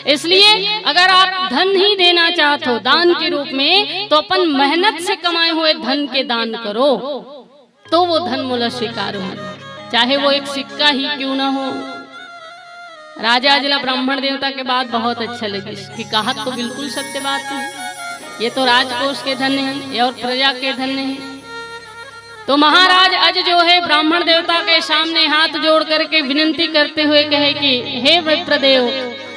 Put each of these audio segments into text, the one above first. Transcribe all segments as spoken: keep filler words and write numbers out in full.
इसलिए अगर आप धन ही देना चाहत हो दान के रूप में, तो अपन मेहनत से कमाए हुए धन के दान करो, तो वो धन मोला स्वीकार हो, चाहे वो एक सिक्का ही क्यों ना हो। राजा अज ला ब्राह्मण देवता के बात बहुत अच्छा लगिस कि कहत तो बिल्कुल सत्य बात है, ये तो राजकोष के धन है, ये और प्रजा के धन है। तो महाराज अज जो है ब्राह्मण देवता के सामने हाथ जोड़ करके विनती करते हुए कहे कि हे विप्रदेव,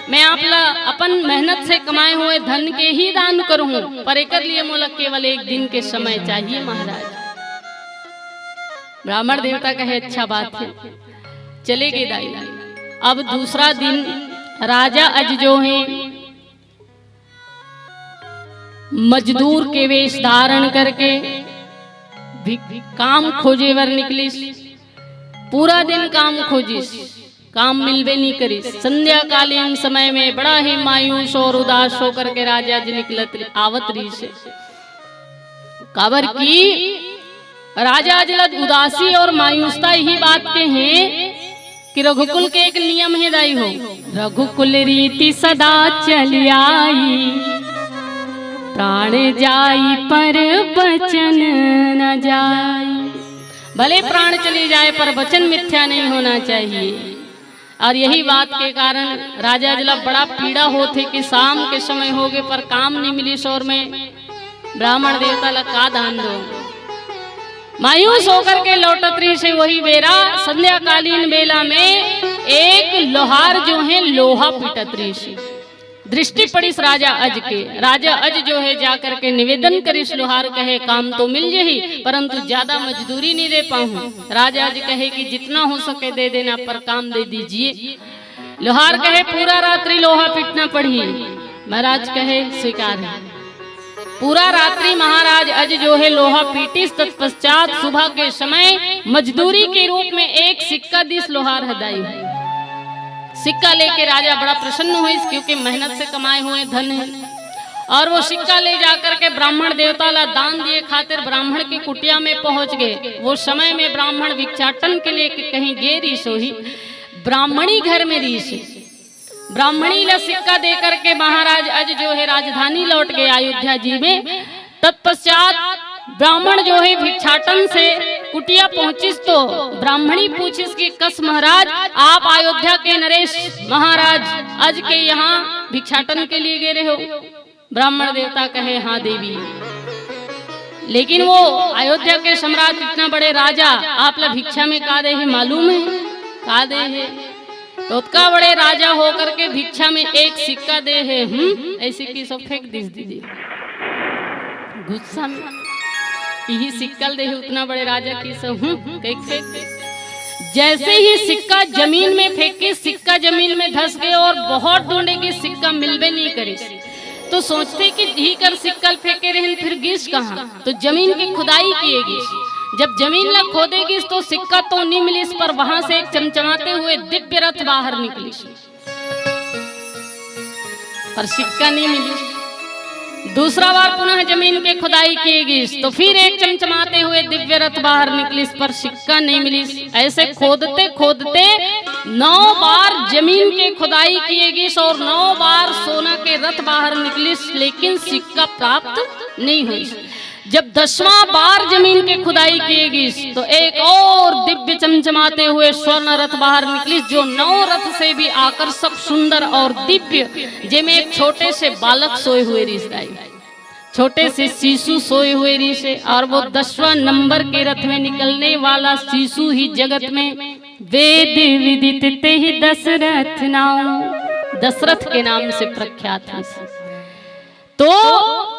मैं आप ला अपन मेहनत से कमाए हुए धन के ही दान करूं, पर एकर लिए मोला केवल एक दिन के समय चाहिए महाराज। ब्राह्मण देवता कहे अच्छा बात है, चले गे दाई। अब दूसरा दिन राजा अज जो है मजदूर के वेश धारण करके भी काम खोजे बर निकलिस। पूरा दिन काम खोजिस, काम मिलबे नहीं करिस। संध्याकालीन समय में बड़ा ही मायूस और उदास होकर के राजा जी निकलत आवत रहिस। काबर कि राजा जी ला उदासी और मायूसता यही बात के हैं कि रघुकुल के एक नियम है दाई हो, रघुकुल रीति सदा चली आई, प्राण जाई पर बचन न जाई। भले प्राण चली जाए पर वचन मिथ्या नहीं होना चाहिए। और यही बात के कारण राजा जी ला बड़ा पीड़ा होथे कि शाम के समय होगे पर काम नहीं मिलिस और मैं ब्राह्मण देवता ला का दान दो। मायूस होकर के लौटत रहिस हे वही बेरा संध्याकालीन बेला में एक लोहार जो है लोहा पीटत रहिस हे। दृष्टि पड़िस राजा अज के। राजा अज जो है जा करके निवेदन करिस लोहार कहे काम तो मिल जही परंतु ज्यादा मजदूरी नहीं दे पाहूं। राजा अज कहे कि जितना हो सके दे देना पर काम दे दीजिए। लोहार कहे पूरा रात्रि लोहा पीटना पड़ही। महाराज कहे स्वीकार है। पूरा रात्रि महाराज अज जो है लोहा पीटिस। तत्पश्चात सुबह के समय मजदूरी के रूप में एक सिक्का दिस लोहार ह दाई। सिक्का लेके राजा बड़ा प्रसन्न होइस क्योंकि मेहनत से कमाए हुए धन है। और वो सिक्का ले जा करके ब्राह्मण देवता ला दान दिए खातिर ब्राह्मण की कुटिया में पहुंच गए। वो समय में ब्राह्मण भिक्षाटन के लिए कहीं गे रहिस होही, ब्राह्मणी घर में रहिस हे। ब्राह्मणी ला सिक्का दे करके महाराज अज जो है राजधानी लौट गए अयोध्या जी में। तत्पश्चात ब्राह्मण जो है भिक्षाटन से कुटिया पहुंचिस तो ब्राह्मणी पूछिस कि कस महाराज, आप अयोध्या के नरेश महाराज अज के यहाँ भिक्षाटन के लिए गे रहे हो? ब्राह्मण देवता कहे हाँ देवी। लेकिन वो अयोध्या के सम्राट इतना बड़े राजा आप ला भिक्षा में का दे हे मालूम है? का दे हे? तो उतका बड़े राजा होकर के भिक्षा में एक सिक्का दे हे। हम्म, ऐसे की सब फेंक दिस दीदी गुस्सा में। यही सिक्का दे हे उतना बड़े राजा की सब हम्म कह के फेंक दिस। जैसे ही सिक्का जमीन में फेंके, सिक्का जमीन में धस गए और बहुत ढूंढे कि सिक्का मिलबे नहीं करे। तो सोचते कि जी कर सिक्का ल फेंके रहन फिर गिस कहाँ? तो जमीन की खुदाई किए गिस। जब जमीन ला खोदे गिस तो सिक्का तो नहीं मिलिस पर वहां से एक चमचमाते हुए दिव्य रथ बाहर निकलिस। पर सिक्का नहीं मिलिस। दूसरा बार पुनः जमीन के खुदाई किए गिस तो फिर एक चमचमाते हुए दिव्य रथ बाहर निकलिस पर सिक्का नहीं मिलिस। ऐसे खोदते खोदते नौ बार जमीन के खुदाई किए गिस और नौ बार सोना के रथ बाहर निकलिस लेकिन सिक्का प्राप्त नहीं हुई। जब दसवां बार जमीन के खुदाई किए गिस तो एक और दिव्य चमचमाते हुए स्वर्ण रथ बाहर निकलिस जो नौ रथ से भी आकर्षक सुंदर और दिव्य, जेमे एक छोटे से बालक सोए हुए रहिस दाई। छोटे से शिशु सोए हुए रहिस हे और वो दसवां नंबर के रथ में निकलने वाला शिशु ही जगत में वेद विदित तेहि दशरथ नाम, दशरथ के नाम से प्रख्यात है। तो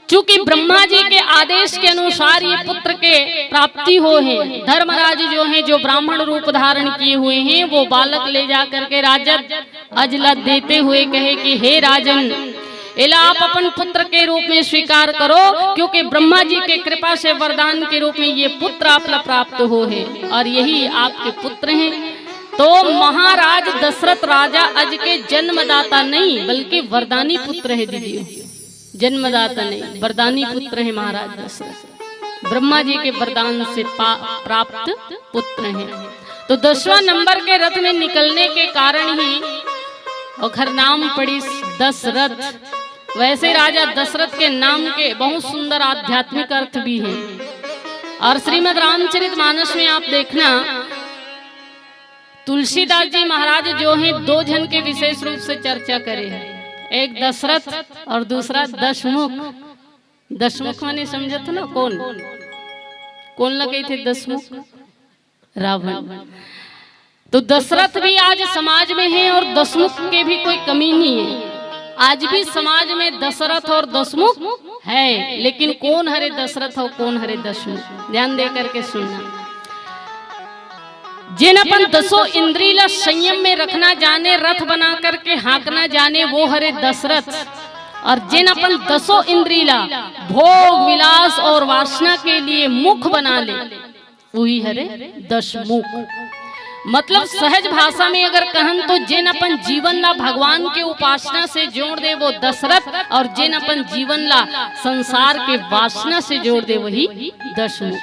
चूंकि ब्रह्मा जी के आदेश के अनुसार ये पुत्र के प्राप्ति हो है, धर्मराज जो है जो ब्राह्मण रूप धारण किए हुए हैं वो बालक ले जा करके राजा अज ला देते हुए कहे कि हे राजन, एला आप अपन पुत्र के रूप में स्वीकार करो क्योंकि ब्रह्मा जी के कृपा से वरदान के रूप में ये पुत्र आप ला प्राप्त हो है और यही आपके पुत्र हैं। तो महाराज दशरथ राजा अज के जन्मदाता नहीं बल्कि वरदानी पुत्र है दीदी। जन्मदाता नहीं, वरदानी पुत्र है महाराज दशरथ। ब्रह्मा जी के वरदान से पा- प्राप्त पुत्र हैं। तो दसवां नंबर के रथ में निकलने के कारण ही ओखर नाम पड़िस दशरथ। वैसे राजा दशरथ के नाम के बहुत सुंदर आध्यात्मिक अर्थ भी है। और श्रीमद् रामचरित मानस में आप देखना, तुलसीदास जी महाराज जो हैं, दो झन के विशेष रूप से चर्चा करे हैं, एक दशरथ और दूसरा दशमुख। दशमुख माने समझत हो ना, कौन, कौन ला कहिथे दशमुख? रावण। तो दशरथ भी आज समाज में है और दशमुख के भी कोई कमी नहीं है। आज भी समाज में दशरथ और दशमुख है, लेकिन कौन हरे दशरथ और कौन हरे दशमुख, ध्यान दे करके सुनना। जेन अपन दसों इंद्री ला संयम में रखना जाने, रथ बना करके हाँकना जाने, वो हरे दशरथ। और जेन अपन दसों इंद्री ला भोग विलास और वासना के लिए मुख बना ले, वही हरे दशमुख। मतलब सहज भाषा में अगर कहन तो जेन अपन जीवन ला भगवान के उपासना से जोड़ दे वो दशरथ, और जेन अपन जीवन ला संसार के वासना से जोड़ दे वही दशमुख।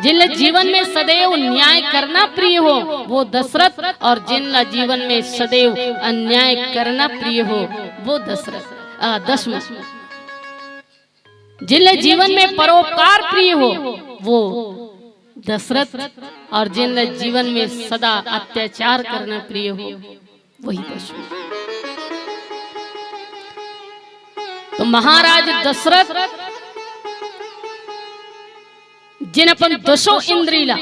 जिन ला जीवन में सदैव न्याय करना प्रिय हो वो दशरथ, और जिन ला जीवन में सदैव अन्याय करना प्रिय हो वो दशरथ, आ, दशमुख। जिन ला जीवन में परोपकार प्रिय हो वो दशरथ, और जिन ला जीवन में सदा अत्याचार करना प्रिय हो वही दशरथ। तो महाराज दशरथ जिन अपन दसों इंद्री ला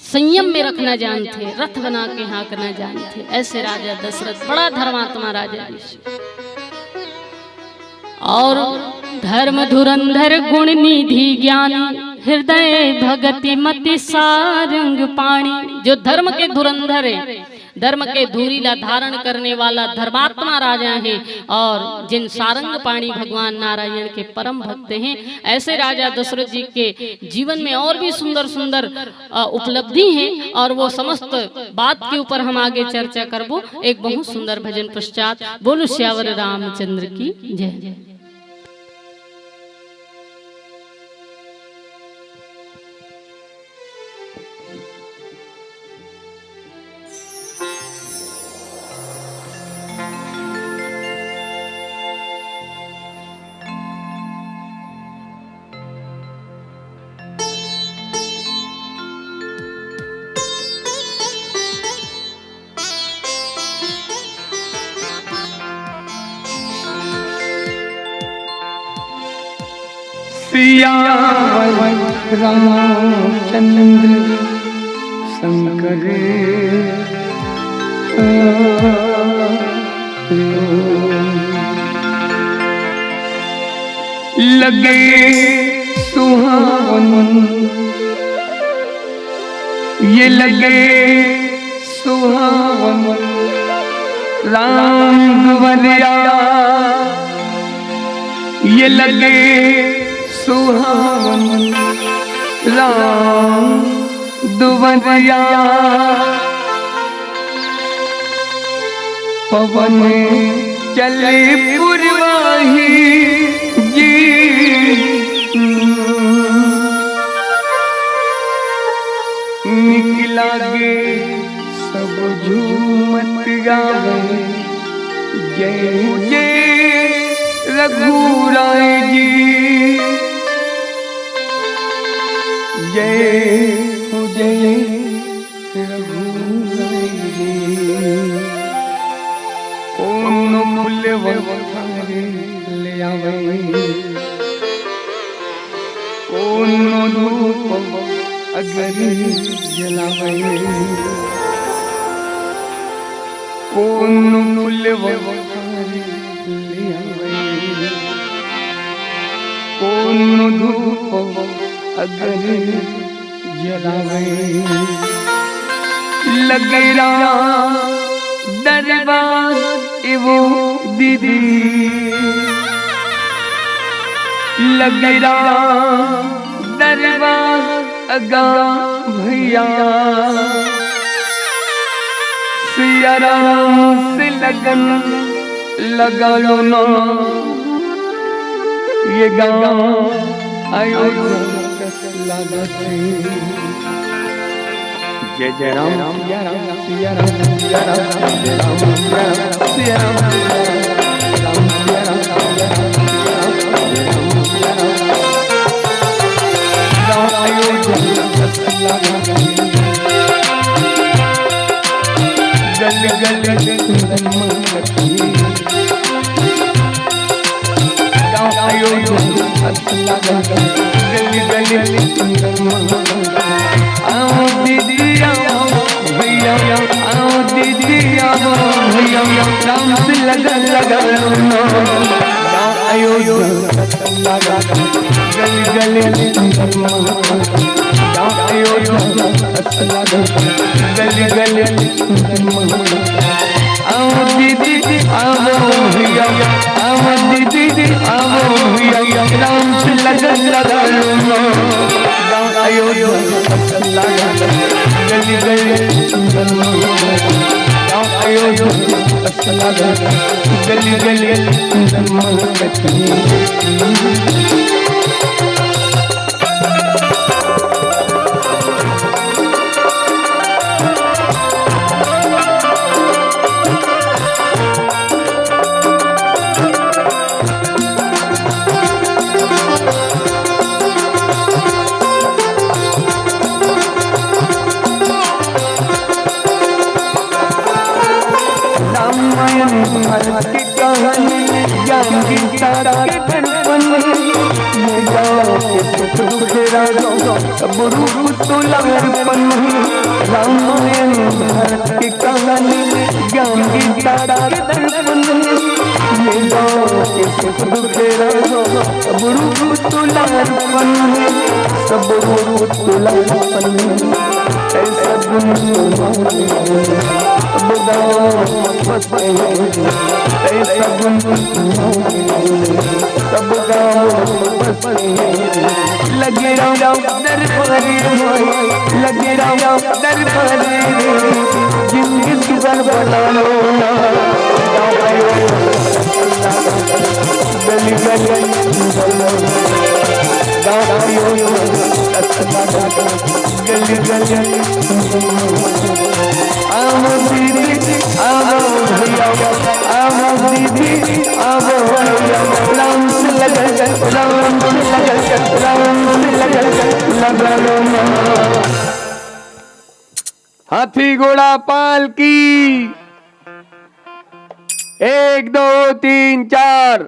संयम में रखना जानथे, रथ बना के हाँकना जानथे, ऐसे राजा दशरथ बड़ा धर्मात्मा राजा रिहिस। और धर्म धुरंधर गुण निधि ज्ञानी, हृदय भगति मति सारंग पाणी। जो धर्म के धुरंधर है, धर्म के धूरी ला धारण करने वाला धर्मात्मा राजा है और जिन सारंग पाणी भगवान नारायण के परम भक्त हैं, ऐसे राजा दशरथ जी के जीवन में और भी सुंदर सुंदर, अ, उपलब्धि हैं और वो समस्त बात के ऊपर हम आगे चर्चा करबो एक बहुत सुंदर भजन पश्चात। बोलो सियावर रामचंद्र की जय। सियावर रामचंद्र शंकर। लगे सुहावन, ये लगे सुहावन राम दुवरिया, ये लगे सुहावन राम दुवरिया। पवन चले पुरवाही जी, निक लागे सब झूमत गावे। जय हो जय रघुराय जी, जय हो जय रघुराय जी। कोनो फुलवा थारे ले आवे, कोनो धूप अगर जलावे, कोनो फुलवा थारे ले आवे, कोनो धूप अगर जलावे। लगरा दरबार इवो दीदी, लगरा दरबार अगा भैया। सिया राम से लगन लगा लो ना, ये गाँव अयोध्या कस लागत है। जय जय राम सिया राम सिया राम सिया राम, जय राम सिया राम सिया राम सिया राम, राम सिया राम सिया राम सिया राम, राम सिया राम। गाँव अयोध्या रस लगा, गली गली कुंदन मांगती। गाँव अयोध्या रस लगा, गली गली कुंदन मांगती। आओ दीदी आओ, भैया आओ, दीदी आओ, भैया, राम से लगन लगा लो ना। गाँव अयोध्या रस लगा, गली गली कुंदन मांगती। गाँव अयोध्या रस लगा, गली गली कुंदन मांगती। आओ दीदी आओ भैया, आओ दीदी आओ भैया, राम से लगन लगा लो ना। गाँव अयोध्या रस लगा, गली गली कुंदन मांगती। गाँव अयोध्या रस लगा, गली गली कुंदन मांगती। रामायण भारत के कहानी, ज्ञान गीता के दर्पण, ये गाँव के सुख दुख राजो, सब रूप तुला अर्पण। रामायण भारत के कहानी, ज्ञान गीता के दर्पण, ये गाँव के सुख दुख राजो, सब रूप तुला अर्पण, सब रूप तुला अर्पण। ऐसा गुण सुनाओ, सब गाँव बस ऐसा गुण सुनाओ, सब गाँव बस लगे राम दरबारी, लगे राम दरबारी, जिंदगी सुधर बना लो ना। गली गली, गली गली, आओ दीदी, आओ भैया, आओ दीदी, आओ भैया, राम से लगन, राम से लगन, राम से लगन लगा लो ना। हाथी घोड़ा पाल की एक, दो, तीन, चार।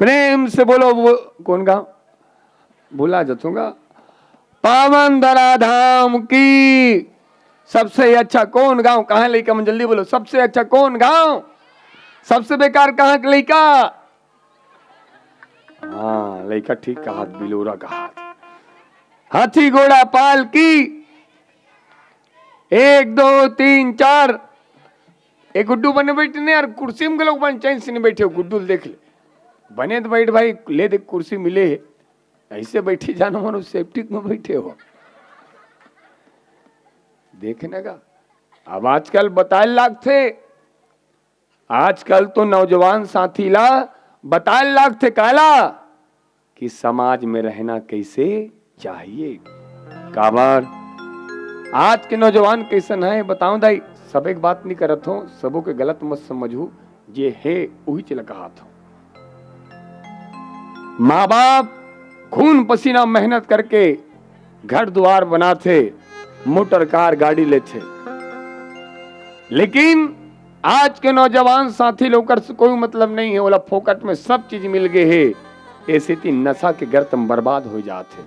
प्रेम से बोलो, वो कौन गांव? भुला जाऊंगा। पावन धरा धाम की। सबसे अच्छा कौन गांव? कहाँ लइका मन, जल्दी बोलो, सबसे अच्छा कौन गांव? सबसे बेकार कहाँ के लइका? हाँ, लइका ठीक कहा, बिलोरा कहा। हाथी घोड़ा पाल की। एक, दो, तीन, चार। ए गुड्डू, बने बैठ ने यार, कुर्सी में लोग बन चैन से नहीं बैठे हो। गुड्डू देख ले, बने तो बैठ भाई, ले देख कुर्सी मिले है, ऐसे बैठे जानो मानो सेप्टिक में बैठे हो। देखने का अब आजकल बताए लागथे, आजकल तो नौजवान साथी ला बताए लागथे काला कि समाज में रहना कैसे चाहिए। काबर आज के नौजवान कैसन है बताओ दाई, सब एक बात नहीं करत हो, सबो के गलत मत समझू, जे हे उही चला कहात हो। माँ बाप खून पसीना मेहनत करके घर दुआर बनाथे, मोटर कार गाड़ी लेथे, लेकिन आज के नौजवान साथी लोग से कोई मतलब नहीं है, ओला फोकट में सब चीज मिल गए है, ऐसे ती नशा के गर्त में बर्बाद हो जात है।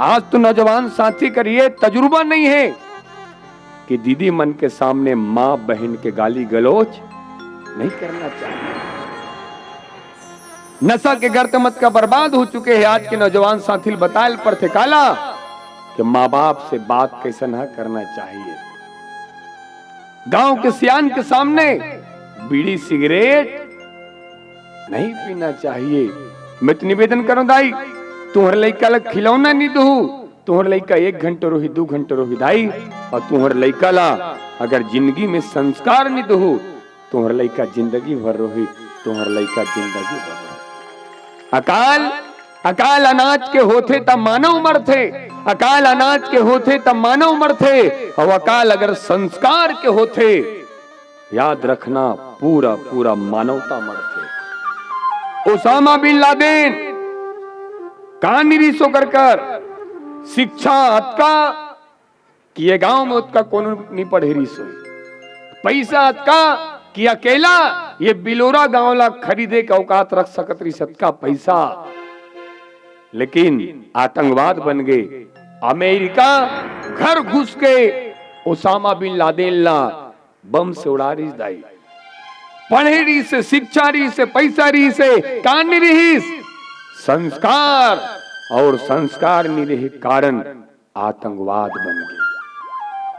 आज तो नौजवान साथी कर ये तजुर्बा नहीं है कि दीदी मन के सामने माँ बहन के गाली गलौज नहीं करना चाहिए। नशा के गर्त मत का बर्बाद हो चुके हैं आज के नौजवान साथी, बतायल पड़थे काला कि माँ बाप से बात कैसन ह करना चाहिए। गांव के सियान के सामने बीड़ी सिगरेट नहीं पीना चाहिए। मैं तो निवेदन करूं दाई, तुम्हर लइका ला खिलौना नहीं दहू, तुम्हर लइका एक घंटा रोही, दू घंटा रोही दाई, और तुम्हर लइका ला अगर जिंदगी में संस्कार नहीं दहू, तुम्हर लइका जिंदगी भर रोही, तुम्हर लइका जिंदगी भर रोही। अकाल अकाल अनाज के होथे त मानव मरथे, अकाल अनाज के होथे त मानव मरथे, अउ अकाल अगर संस्कार के होथे, याद रखना, पूरा पूरा मानवता मरथे। ओसामा बिन लादेन का निरिस ओकर कर? शिक्षा अतका कि ये गांव में ओतका कोनो नी पढ़े रिहिस होही। पइसा अतका कि अकेला ये बिलोरा गांव ला खरीदे के औकात रख सकत रिहिस, अतका पइसा। लेकिन आतंकवाद बन गे। अमेरिका घर घुस के ओसामा बिन लादेन ला बम से उड़ा रिहिस दाई। पढ़े रिहिस, शिक्षा रिहिस, पइसा रिहिस, का नी रिहिस? संस्कार। अउ संस्कार नी रहे कारण आतंकवाद बन गे।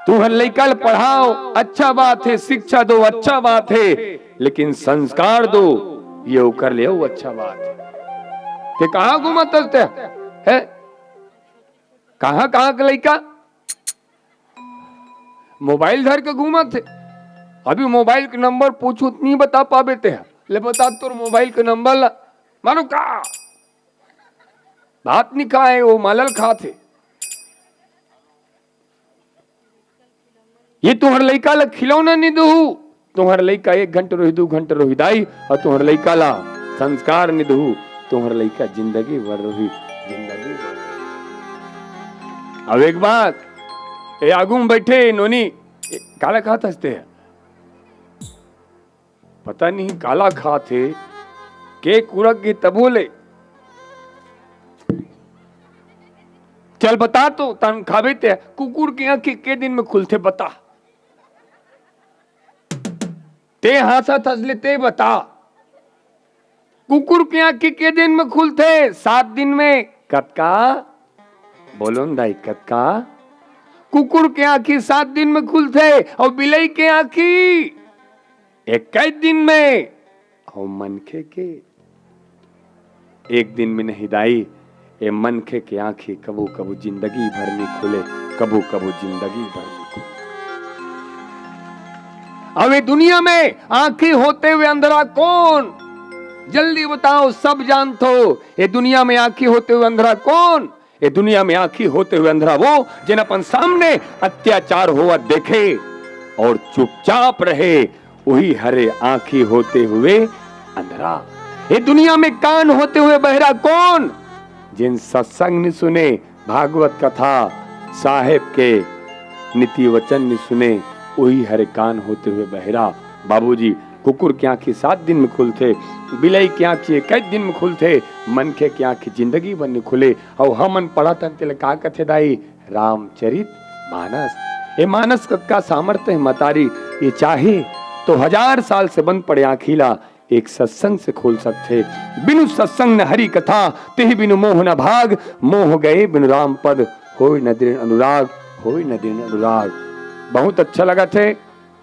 तुहर लइका ल पढ़ाव, अच्छा बात हे, शिक्षा दो, अच्छा बात हे, लेकिन संस्कार दो, ये ओकर ले अउ अच्छा बात हे। ते कहाँ घूमत हस ते? हैं? कहाँ, कहाँ के लइका? मोबाइल धर के घूमत हे। अभी मोबाइल के नंबर पूछहूं त नी बता पाबे ते ह। ले बता तोर मोबाइल के नंबर ला। मानो का? भात नी खाए, वो मालल खात हे। ये तुहर लइका ला खिलौना नी दुहू, तुहर लइका एक घंटा रोही, दू घंटा रोही दाई, अउ तुहर लइका ला संस्कार नी दुहू, तुहर लइका जिंदगी भर रोही, जिंदगी भर। अब एक बात, ए आगू में बैठे नोनी, ए, काला खात हस ते? पता नहीं काला खात हे, के कुरक गे तभो ले। चल बता तो, तन खाबे ते, कुकुर के आंखी के दिन में खुलथे बता। ते हाँसत हस ले ते बता। कुकुर के आंखी के दिन में खुलथे? सात दिन में। कतका? बोलो न दाई, कतका? कुकुर के आंखी सात दिन में खुलथे अउ बिलई के आंखी इक्कीस दिन में। अउ मनखे के एक दिन में नहीं दाई, ए मनखे के आंखी कभू कभू जिंदगी भर नी खुले, कभू कभू जिंदगी भर नी खुले। अब ये दुनिया में आंखी होते हुए अंधरा कौन? जल्दी बताओ, सब जानथो। ये दुनिया में आंखी होते हुए अंधरा कौन? ये दुनिया में आंखी होते हुए अंधरा वो, जेन अपन सामने अत्याचार होवत देखे अउ चुपचाप रहे, उही हरे आंखी होते हुए अंधरा। ये दुनिया में कान होते हुए बहरा कौन? जेन सत्संग नी सुने, भागवत कथा, साहेब के नीति वचन नी सुने, उही हरे कान होते हुए बहरा। बाबूजी, कुकुर के आंखी सात दिन में खुलथे, बिलई के आंखी इक्कीस दिन में खुलथे, मनखे के आंखी जिंदगी भर नी खुले। अउ हमन पढ़त हन तेला का कथे दाई? रामचरित मानस। ए मानस कतका सामर्थ्य हे मतारी, ये चाहे तो हजार साल से बंद पड़े आंखी ला एक सत्संग से खोल सकथे। बिनु सत्संग न हरि कथा, तेहि बिनु मोह न भाग, मोह गए बिनु राम पद, होय न दृढ़ अनुराग, होय न दृढ़ अनुराग। बहुत अच्छा लगथे।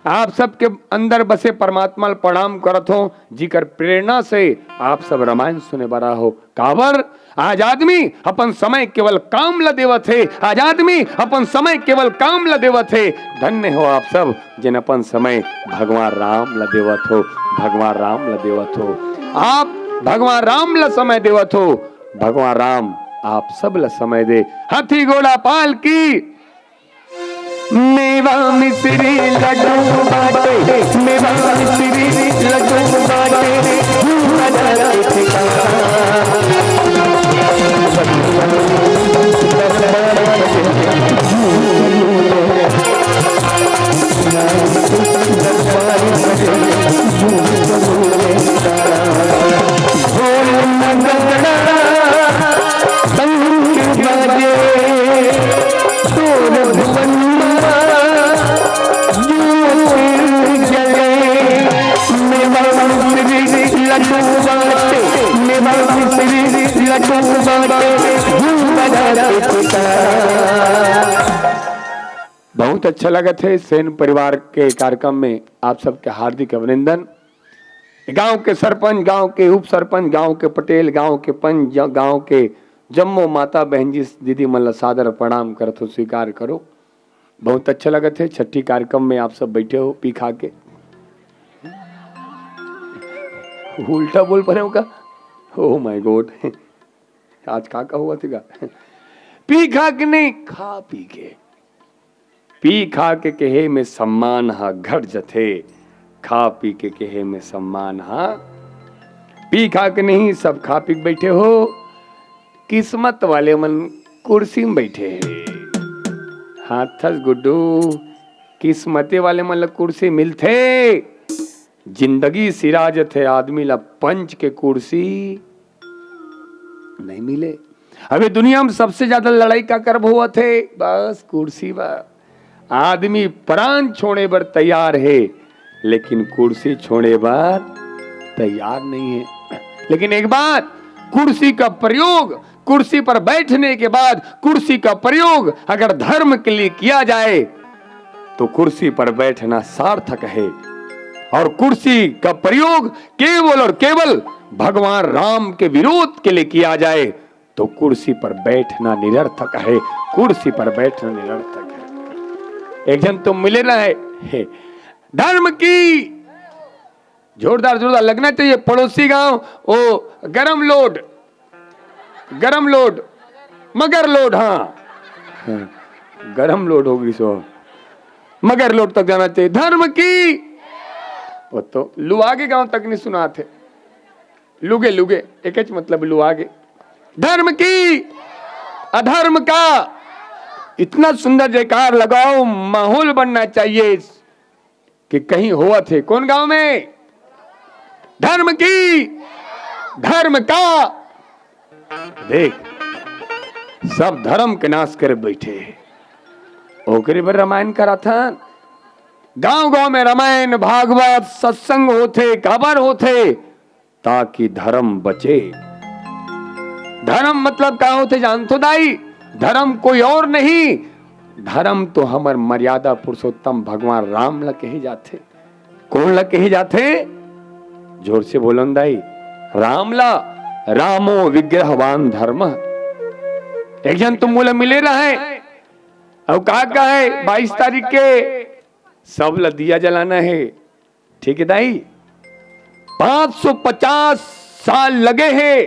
आप सबके अंदर बसे परमात्मा ल प्रणाम करत हों, जिकर प्रेरणा से आप सब रामायण सुने बर आए हो। काबर? आज आदमी अपन समय केवल काम ल देवत हे, आज आदमी अपन समय केवल काम ल देवत हे। धन्य हो आप सब, जेन अपन समय भगवान राम ल देवत हो, भगवान राम ल देवत हो। आप भगवान राम ल समय देवत हो, भगवान राम आप सब ल समय दे। हाथी घोड़ा पाल की मेवा मिश्री लड्डू बाटे, मेवा मिश्री लड्डू बाटे, झूमर के ठिकाना। ढोल नगाड़ा शंख बाजे, तोर भुवन मा ज्योत जले। मेवा मिश्री लड्डू बाटे, मेवा मिश्री लड्डू बाटे, झूमर के ठिकाना। बहुत अच्छा लगत हे सेन परिवार के कार्यक्रम में आप सबके हार्दिक अभिनंदन। गांव के सरपंच, गांव के उप सरपंच, गांव के पटेल, गांव के पंच, गांव के जम्मो माता बहन जी, दीदी मन ला सादर प्रणाम करत हो, स्वीकार करो। बहुत अच्छा लगत हे छठी कार्यक्रम में आप सब बैठे हो पी खा के। उल्टा बोल परे हो का? Oh my God। आज का का होवत हे गा? पी खा के नहीं, खा पी के। पी खा के केहे में सम्मान ह घट जथे, खा पी के केहे में सम्मान ह। पी खा के नहीं, सब खा पी के बैठे हो। किस्मत वाले मन कुर्सी में बैठे हे। हाथस गुड्डू, किस्मते वाले मन ल कुर्सी मिलथे। जिंदगी सिरा जथे आदमी ल पंच के कुर्सी नहीं मिले। अबे दुनिया में सबसे ज्यादा लड़ाई काकर होवत हे? बस कुर्सी बर। आदमी प्राण छोड़े बर तैयार हे, लेकिन कुर्सी छोड़े बर तैयार नहीं है। लेकिन एक बात, कुर्सी का प्रयोग, कुर्सी पर बैठने के बाद कुर्सी का प्रयोग अगर धर्म के लिए किया जाए, तो कुर्सी पर बैठना सार्थक है। और कुर्सी का प्रयोग केवल और केवल भगवान राम के विरोध के लिए किया जाए, तो कुर्सी पर बैठना निरर्थक है। कुर्सी पर बैठना निरर्थक है। एक झन तो मिले रहे, धर्म की जोरदार, जोरदार लगना चाहिए। पड़ोसी गांव, ओ, गरम लोड, गरम लोड, मगर लोड, हाँ, हाँ, गरम लोड हो गई सो, मगर लोड तक जाना चाहिए। धर्म की, वो तो लुआगे गांव तक नहीं सुनाथे, लुगे, लुगे, एक मतलब लुआगे। धर्म की, अधर्म का, इतना सुंदर जयकार लगाओ, माहौल बनना चाहिए। कि कहीं होवत हे। कौन गांव में? धर्म की, धर्म का। देख, सब धर्म के नाश करे बैठे हे। ओकरे बर रामायण कराथन। गांव-गांव में रामायण, भागवत, सत्संग होथे, काबर होथे? ताकि धर्म बचे। धर्म मतलब का होथे जानथो दाई? धर्म कोई और नहीं, धर्म तो हमर मर्यादा पुरुषोत्तम भगवान राम ला कहे जाथे। कौन ला कहे जाथे? जोर से बोलन दाई, राम ला। रामो विग्रहवान धर्म। एक झन तो मोला मिले रहे, अउ का कहे, बाईस तारीख के सब ला दिया जलाना हे। ठीक है दाई, पाँच सौ पचास साल लगे हे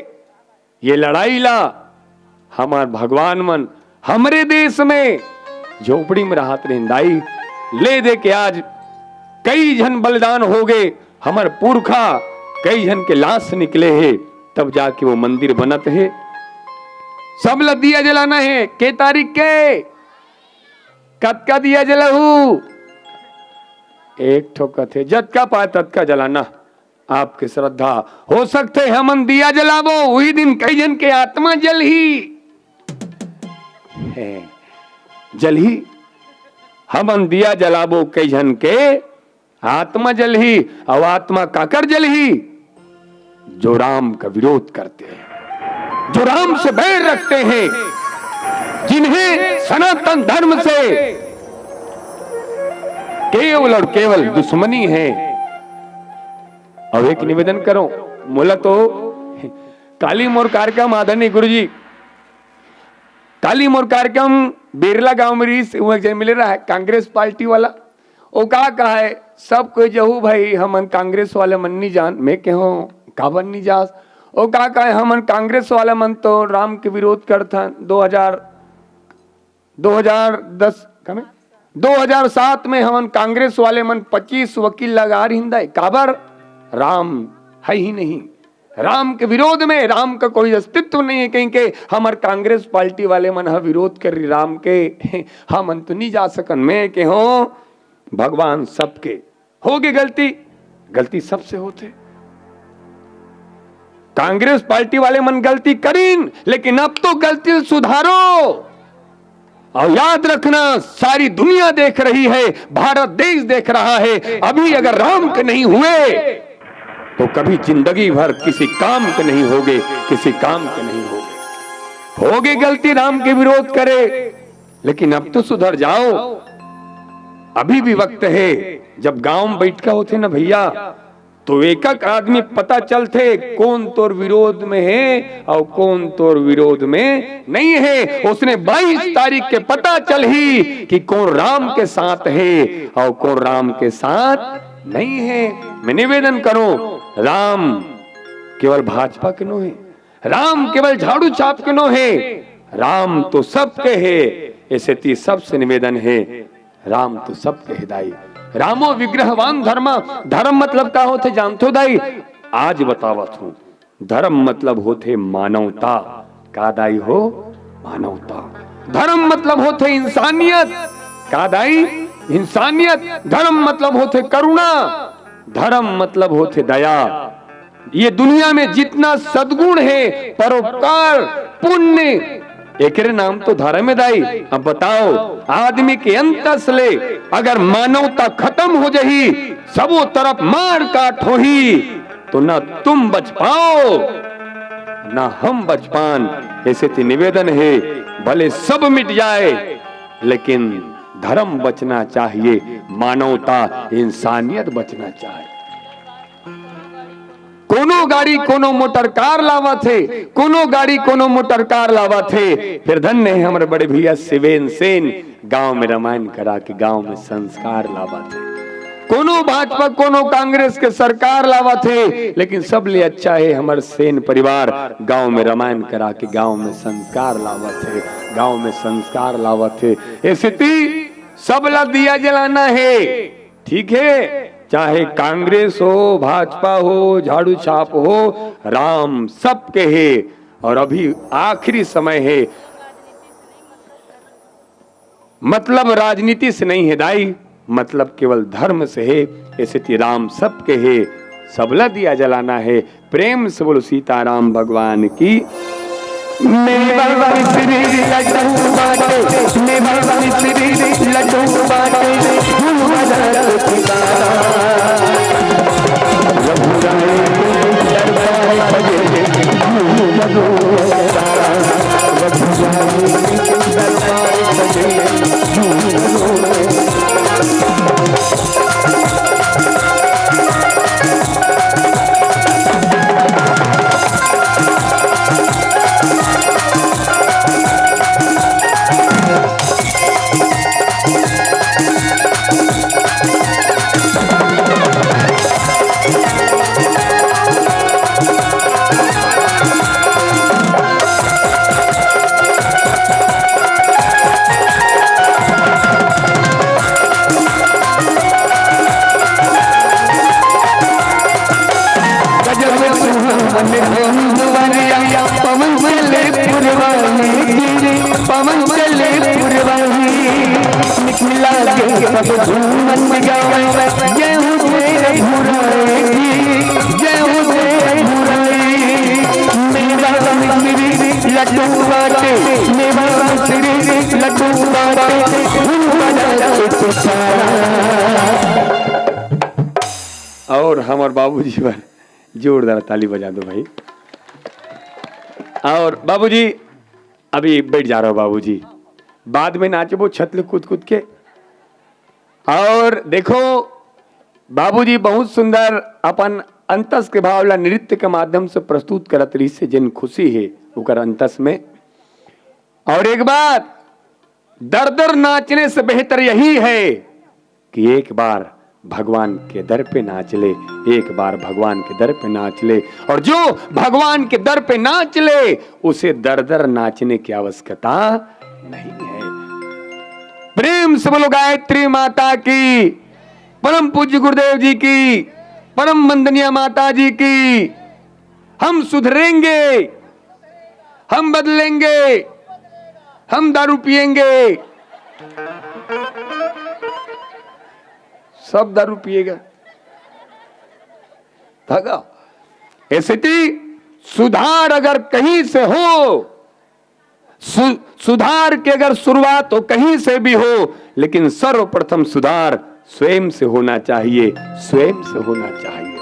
ये लड़ाई ला। हमार भगवान मन हमरे देश में झोपड़ी में रहत रहिन दाई, ले दे के आज कई झन बलिदान हो गए, हमर पुरखा कई झन के लाश निकले हे, तब जाके वो मंदिर बनत हे। सब ला दिया जलाना हे। के तारीख के? कतका दिया जलाहू? एक ठो कथे, जतका पाए ततका जलाना। आपके श्रद्धा हो सकथे, हमन दिया जलाबो, उही दिन कई झन के आत्मा जलही। हे, जलही। हमन दिया जलाबो, कई झन के आत्मा जलही। अउ आत्मा काकर जलही? जो राम का विरोध करते हैं, जो राम से बैर रखते हैं, जिन्हें सनातन धर्म से केवल और केवल दुश्मनी है। अब एक निवेदन करो, मोला तो काली मोर कार्यक्रम, आदरणीय गुरुजी, काली मोर कार्यक्रम बिरला गांव में रहिस, वो एक जन मिले रहा है कांग्रेस पार्टी वाला, वो का कहा है, सब कोई जहू भाई, हमन कांग्रेस वाले मन नहीं जान। मैं कहो, काबर नहीं जास? वो का कहा है, हमन कांग्रेस वाले मन तो राम के विरोध करथन। दो हजार, दो हजार दस, कमे? दो हजार सात में हमन कांग्रेस वाले मन पच्चीस वकील लगा रहिंदा है। काबर? राम है ही नहीं। राम के विरोध में, राम का कोई अस्तित्व नहीं है कहीं के। हमर कांग्रेस पार्टी वाले मन ह विरोध कर रही राम के, हमन तो नहीं जा सकन। मैं के हो, भगवान सबके होगे गलती, गलती सबसे होथे। कांग्रेस पार्टी वाले मन गलती करिन, लेकिन अब तो गलती सुधारो। और याद रखना, सारी दुनिया देख रही है, भारत देश देख रहा है। अभी अगर राम के नहीं हुए तो कभी जिंदगी भर किसी काम के नहीं होगे, किसी काम के नहीं होगे। होगे गलती, राम के विरोध करे, लेकिन अब तो सुधर जाओ, अभी भी वक्त है। जब गांव में बैठका होथे ना भैया, तो एक एक आदमी पता चलथे कौन तोर विरोध में है और कौन तोर विरोध में नहीं है। उसने बाईस तारीख के पता चलही कि कौन राम के साथ है और कौन राम के साथ नहीं है। मैं निवेदन करूं, राम केवल भाजपा के नो है, राम केवल झाड़ू छाप के नो हे, राम तो सबके हे। ऐसे ती सबसे निवेदन हे, राम तो सबके हे दाई। रामो विग्रहवान धर्म। धर्म मतलब का होथे जानथो दाई? आज बतावत हूँ। धर्म मतलब होथे मानवता। का दाई हो? मानवता। धर्म मतलब होथे इंसानियत। का दाई? इंसानियत। धर्म मतलब होथे करुणा। धर्म मतलब होथे दया। ये दुनिया में जितना सद्गुण हे, परोपकार, पुण्य, एकरे नाम तो धर्म हे दाई। अब बताओ, आदमी के अंतस ले अगर मानवता खत्म हो जाही, सबो तरफ मार काट होही, तो ना तुम बच पाओ, ना हम बच पान। ऐसे ती निवेदन हे, भले सब मिट जाए, लेकिन धर्म बचना चाहिए, मानवता, इंसानियत बचना चाहिए। कोनो गाड़ी, कोनो मोटर कार लावत हे, कोनो गाड़ी, कोनो मोटर कार लावत हे। फिर धन्य हे हमर बड़े भैया शिवेन सेन, गांव में रामायण करा के गांव में संस्कार लावत हे। कोनो भाजपा, कोनो कांग्रेस के सरकार लावत हे, लेकिन सबले अच्छा हे हमर सेन परिवार, गांव में रामायण करा के गांव में संस्कार लावत हे, गांव में संस्कार लावत हे। ऐसे ती सबला दिया जलाना हे, ठीक हे, चाहे कांग्रेस हो, भाजपा हो, झाड़ू छाप हो, राम सबके हे। और अभी आखिरी समय हे, मतलब राजनीति से नहीं हे दाई, मतलब केवल धर्म से हे। ऐसे ती राम सबके हे, सबला दिया जलाना हे। प्रेम से बोलो सीताराम भगवान की। मेवा मिश्री लड्डू बाटे, मेवा मिश्री लड्डू बाटे, झूम रघुराई दरबार बजे, झूम रघुराई दरबार बजे, झूम गजब सुहावन अंगवरिया, पवन चले पुरवाई, पवन चले पुरवाई। निकला के सब झूमन गावे, जय हो जय रघुराई, जय हो जय रघुराई। मेवा मिश्री लड्डू बाटे, मेवा मिश्री लड्डू बाटे, झूम बजा के पुकारा। और हमर बाबूजी बर जोरदार ताली बजा दो भाई। और बाबूजी, अभी बैठ जा रहा हो बाबूजी, बाद में नाचबो छत ले कूद कूद के। और देखो, बाबूजी बहुत सुंदर अपन अंतस के भाव ला नृत्य के माध्यम से प्रस्तुत करत रहिस हे, जेन खुशी हे ओकर अंतस में। और एक बात, दर दर नाचने से बेहतर यही है कि एक बार भगवान के दर पे नाच ले, एक बार भगवान के दर पे नाच ले। और जो भगवान के दर पे नाच ले, उसे दर दर नाचने की आवश्यकता नहीं है। प्रेम से बोलो गायत्री माता की, परम पूज्य गुरुदेव जी की, परम वंदनीय माता जी की। हम सुधरेंगे, हम बदलेंगे, हम दारू पिएंगे, सब दारू पिएगा। भगा। ऐसे कि सुधार अगर कहीं से हो, सु-, सुधार की अगर शुरुआत हो कहीं से भी हो, लेकिन सर्वप्रथम सुधार स्वयं से होना चाहिए, स्वयं से होना चाहिए।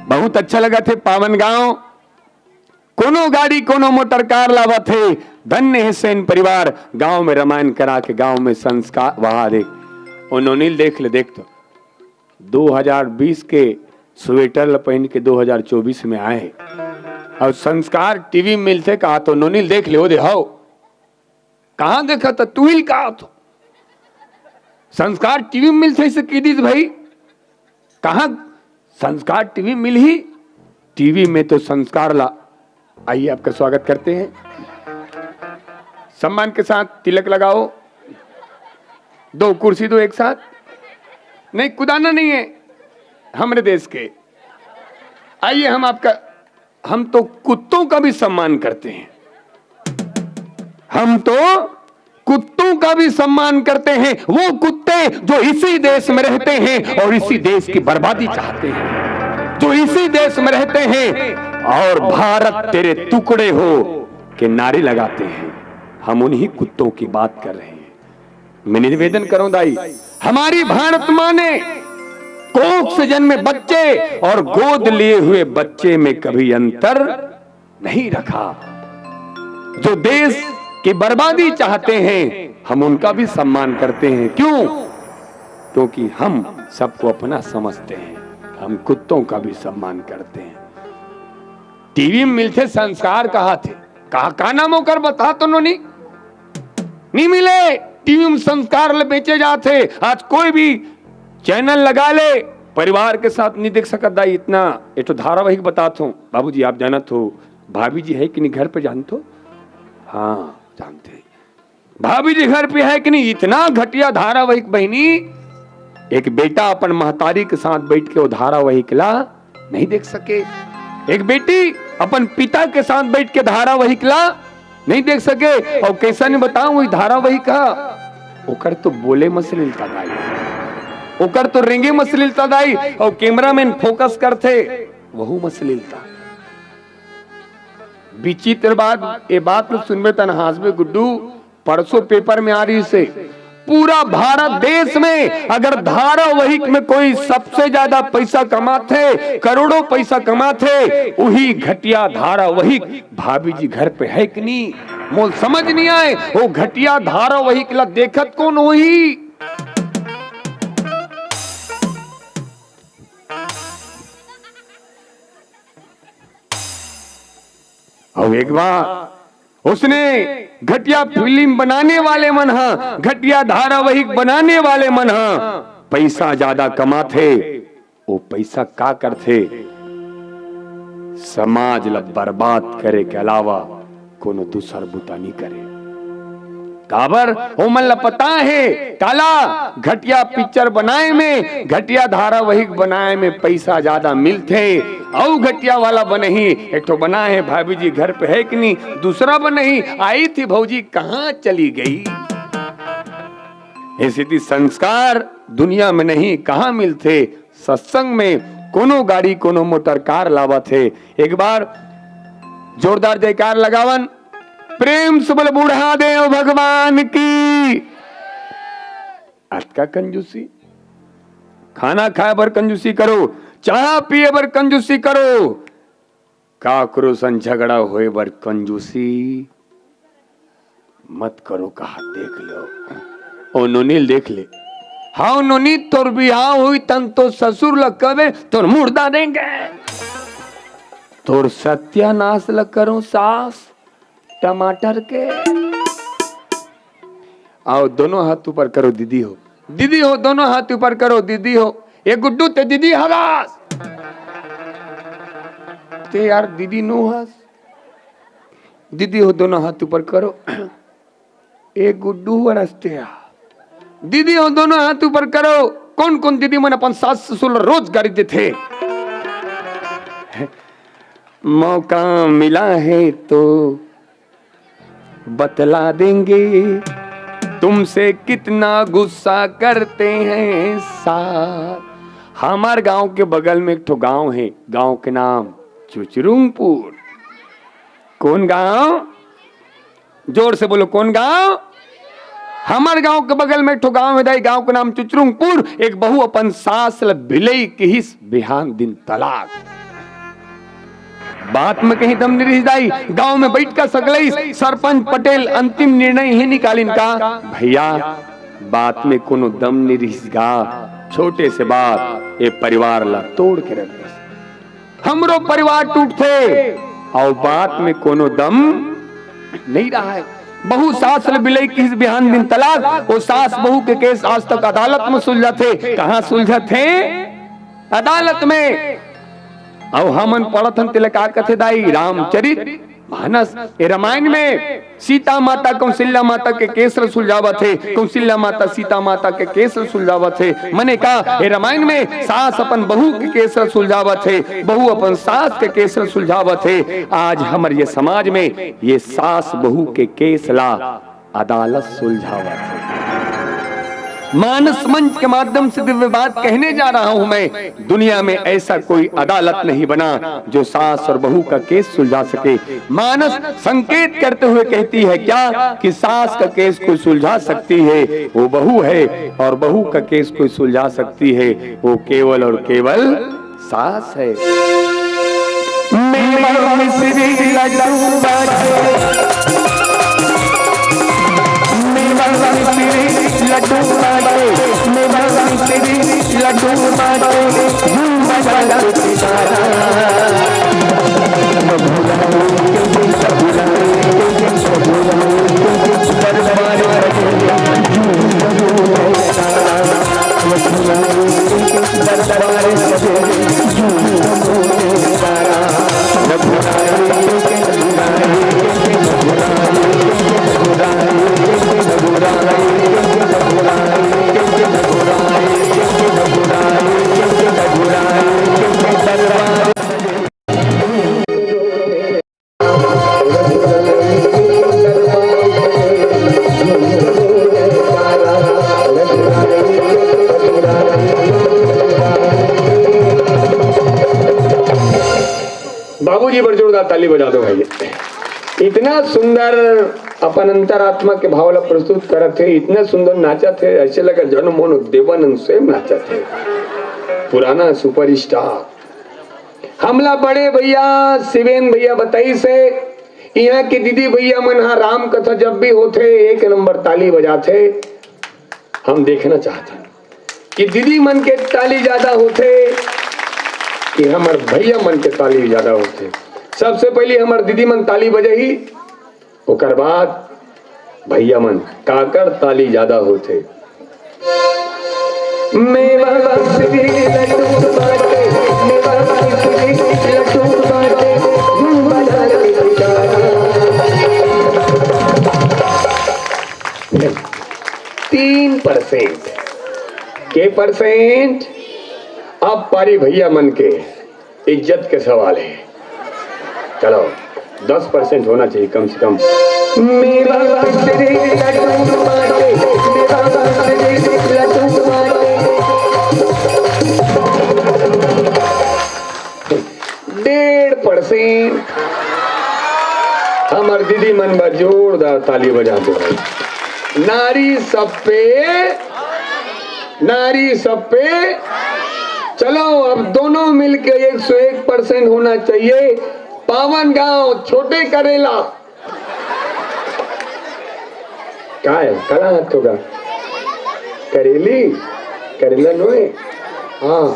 बहुत अच्छा लगथे पावन गांव, कोनो गाड़ी, कोनो मोटर कार लावत हे। धन्य हे सेन परिवार, गांव में रामायण करा के, गांव में संस्कार। वहां देख, ओ नोनी ल देख ले, देख तो, दो हज़ार बीस के स्वेटर ल पहिन के दो हज़ार चौबीस में आए, और संस्कार टीवी में मिलथे, कहा तो नोनी ल देख ले, ओ दे, हव। कहाँ देखा था तू ही का तो? संस्कार टीवी में मिलथे से की दीस भाई, कहाँ संस्कार टीवी में मिलही? टीवी में तो संस्कार ला। आइए, आपका स्वागत करते हैं। सम्मान के साथ तिलक लगाओ, दो कुर्सी दो एक साथ। नहीं, कुदाना नहीं है, हमरे देश के। आइए, हम आपका, हम तो कुत्तों का भी सम्मान करते हैं। हम तो कुत्तों का भी सम्मान करते हैं। वो कुत्ते जो इसी देश में रहते हैं और इसी देश की बर्बादी चाहते हैं, जो इसी देश में रहते हैं और "भारत तेरे टुकड़े हो" के नारे लगाते हैं, हम उन्हीं कुत्तों की बात कर रहे हैं। मैं निवेदन करूं दाई, हमारी भारत माँ ने कोख से जन्मे बच्चे और गोद लिए हुए बच्चे में कभी अंतर नहीं रखा। जो देश की बर्बादी चाहते हैं, हम उनका भी सम्मान करते हैं। क्यों? क्योंकि हम सबको अपना समझते हैं। हम कुत्तों का भी सम्मान करते हैं। टीवी में मिलथे संस्कार कहाथे, का, का नाम ओकर बता तो नोनी? नहीं मिले। टीवी में संस्कार ले बेचे जाथे। आज कोई भी चैनल लगा ले, परिवार के साथ नहीं देख सकत दाई। इतना एक ठो धारावाहिक बतात हूँ बाबूजी, आप जानत हो, भाभी जी है कि नहीं घर पे, जानत हो? हाँ, जानते हैं। भाभी जी घर पे है कि नहीं? इतना घटिया धारावाहिक बहिनी, एक बेटा अपन महतारी के साथ बैठ के वो धारावाहिक ला नहीं देख सके, एक बेटी अपन पिता के साथ बैठ के धारावाहिक ला नहीं देख सके। और कैसा नहीं बताऊं, वही धारावाहिक हा, ओकर तो बोले म सलिलता दाई, ओकर तो रेंगे म सलिलता दाई, और कैमरामैन फोकस करथे, वहू म सलिलता। विचित्र बात, ये बात लो सुनबे तन हांसबे गुड्डू, परसों पेपर में आ रही से, पूरा भारत देश में अगर धारावाहिक में कोई सबसे ज्यादा पैसा कमाथे, करोड़ों पैसा कमाथे, वही घटिया धारावाहिक भाभी जी घर पे है कि नहीं? मोल समझ नहीं आए, वो घटिया धारावाहिक ला देखत कौन होही? और एक बार उसने घटिया फिल्म बनाने वाले मन हा, घटिया धारावाहिक बनाने वाले मन हा, पैसा ज्यादा कमाथे, वो पैसा का करथे? समाज ला बर्बाद करे के अलावा कोनो दूसर बुता नहीं करे। काबर? ओमन ला पता हे, काला घटिया पिक्चर बनाए में, घटिया धारावाहिक बनाए में पैसा ज्यादा मिलथे। अउ घटिया वाला बनही, एक ठो बनाए हे भाभी जी घर पे है कि नहीं, दूसरा बनही, आई थी भौजी कहाँ चली गई? ऐसी थी संस्कार दुनिया में नहीं, कहाँ मिलथे? सत्संग में कोनो गाड़ी, कोनो मोटर कार लावत हे। एक बार जोरदार जयकार लगावन, प्रेम से बोल बूढ़ा देव भगवान की। अतका कंजूसी, खाना खाए बर कंजूसी करो, चाह पिए बर कंजूसी करो, काकरो सन झगड़ा होए बर कंजूसी मत करो, कहा देख लो। ओ नोनी ल देख ले। हाँ नोनी, तोर बिहाव होई तन तो ससुर ल कबे तोर मुर्दा देंगे, तोर सत्यानाश ल करो सास टमाटर के। आओ दोनों हाथ ऊपर करो दीदी हो, दीदी हो दोनों हाथ ऊपर करो दीदी हो। ये गुड्डू ते दीदी हवास, ते यार दीदी नो हस। दीदी हो दोनों हाथ ऊपर करो। ए गुड्डू अरस्ते आ। दीदी हो दोनों हाथ ऊपर करो। कौन कौन दीदी मन अपन सास ससुर ल रोज गारी देथे? मौका मिला है तो बतला देंगे तुमसे कितना गुस्सा करते हैं सास। हमार गांव के बगल में एक ठो गांव है, गांव के नाम चुचरुंगपुर। कौन गांव? जोर से बोलो, कौन गांव? हमर गांव के बगल में एक ठो गांव हे दाई, गांव के नाम चुचरुंगपुर। एक बहू अपन सास ल बिलई किहिस, बिहान दिन तलाक। बात में कहीं दम नहीं रहिस दाई। गांव में बैठ का सकलई सरपंच पटेल अंतिम निर्णय ही निकालिन का, भैया बात में कोनो दम नहीं रहिस गा, छोटे से बात ये परिवार ला तोड़ के रख दिस। हमरो परिवार टूटथे अउ बात में कोनो दम नहीं रहा है। बहू सास ल बिलई किहिस, बिहान दिन तलाक। वो सास बहू के केस आज तक अदालत में सुलझथे। कहाँ सुलझथे? अदालत में। अउ हमन पढ़त हन तेला का कथे दाई, रामचरित मानस। ए रामायण में सीता माता कौशल्या माता के केस ल सुलझावत हे, कौशल्या माता सीता माता के केस ल सुलझावत हे। मने का, ए रामायण में सास अपन बहू के केस ल सुलझावत हे, बहू अपन सास के केस ल सुलझावत हे। आज हमर ये समाज में ये सास बहू के केस ला अदालत सुलझावत हे। मानस मंच के माध्यम से दिव्य बात कहने जा रहा हूं मैं, दुनिया में ऐसा कोई अदालत नहीं बना जो सास और बहू का केस सुलझा सके। मानस संकेत करते हुए कहती है क्या कि सास का केस कोई सुलझा सकती है, वो बहू है, और बहू का केस कोई सुलझा सकती है, वो केवल और केवल सास है। मेवा मिश्री लड्डू बाटे, मेवा मिश्री लड्डू बाटे, मेवा मिश्री लड्डू बाटे, झूम बजा लो सितारा। बाबूजी बर जोरदार ताली बजा दो भाई। इतना सुंदर अपन अंतरात्मा के भाव ला प्रस्तुत करत हे, इतना सुंदर नाचत हे, ऐसे लगा जन मन देवानंद स्वयं नाचत हे। पुराना सुपरस्टार। हमला बड़े भैया शिवेन भैया बताइस हे, इहाँ के दीदी भैया मन हा राम कथा जब भी होथे एक नंबर ताली बजाथे। हम देखना चाहथन कि दीदी मन के ताली ज्यादा होथे कि हमर भैया मन के ताली ज्यादा होथे। सबसे पहली हमर दीदी मन ताली बजाही, ओकर बाद भैया मन, काकर ताली ज्यादा होथे? मेवा मिश्री लड्डू बाटे, मेवा मिश्री लड्डू बाटे, झूम बजा लो सितारा। तीन परसेंट। के परसेंट? अब पारी भैया मन के। इज्जत के सवाल हे। चलो, दस परसेंट होना चाहिए कम से कम। मेवा मिश्री लड्डू बाटे, मेवा मिश्री लड्डू बाटे। डेढ़ परसेंट। हमर दीदी मन बर जोरदार ताली बजा दो। नारी सब पे, नारी सब पे। चलो, अब दोनों मिलके एक सौ एक परसेंट होना चाहिए। पावन गांव, छोटे करेला। काय? कला हाथ होगा। करेली? करेला नोहे? हाँ।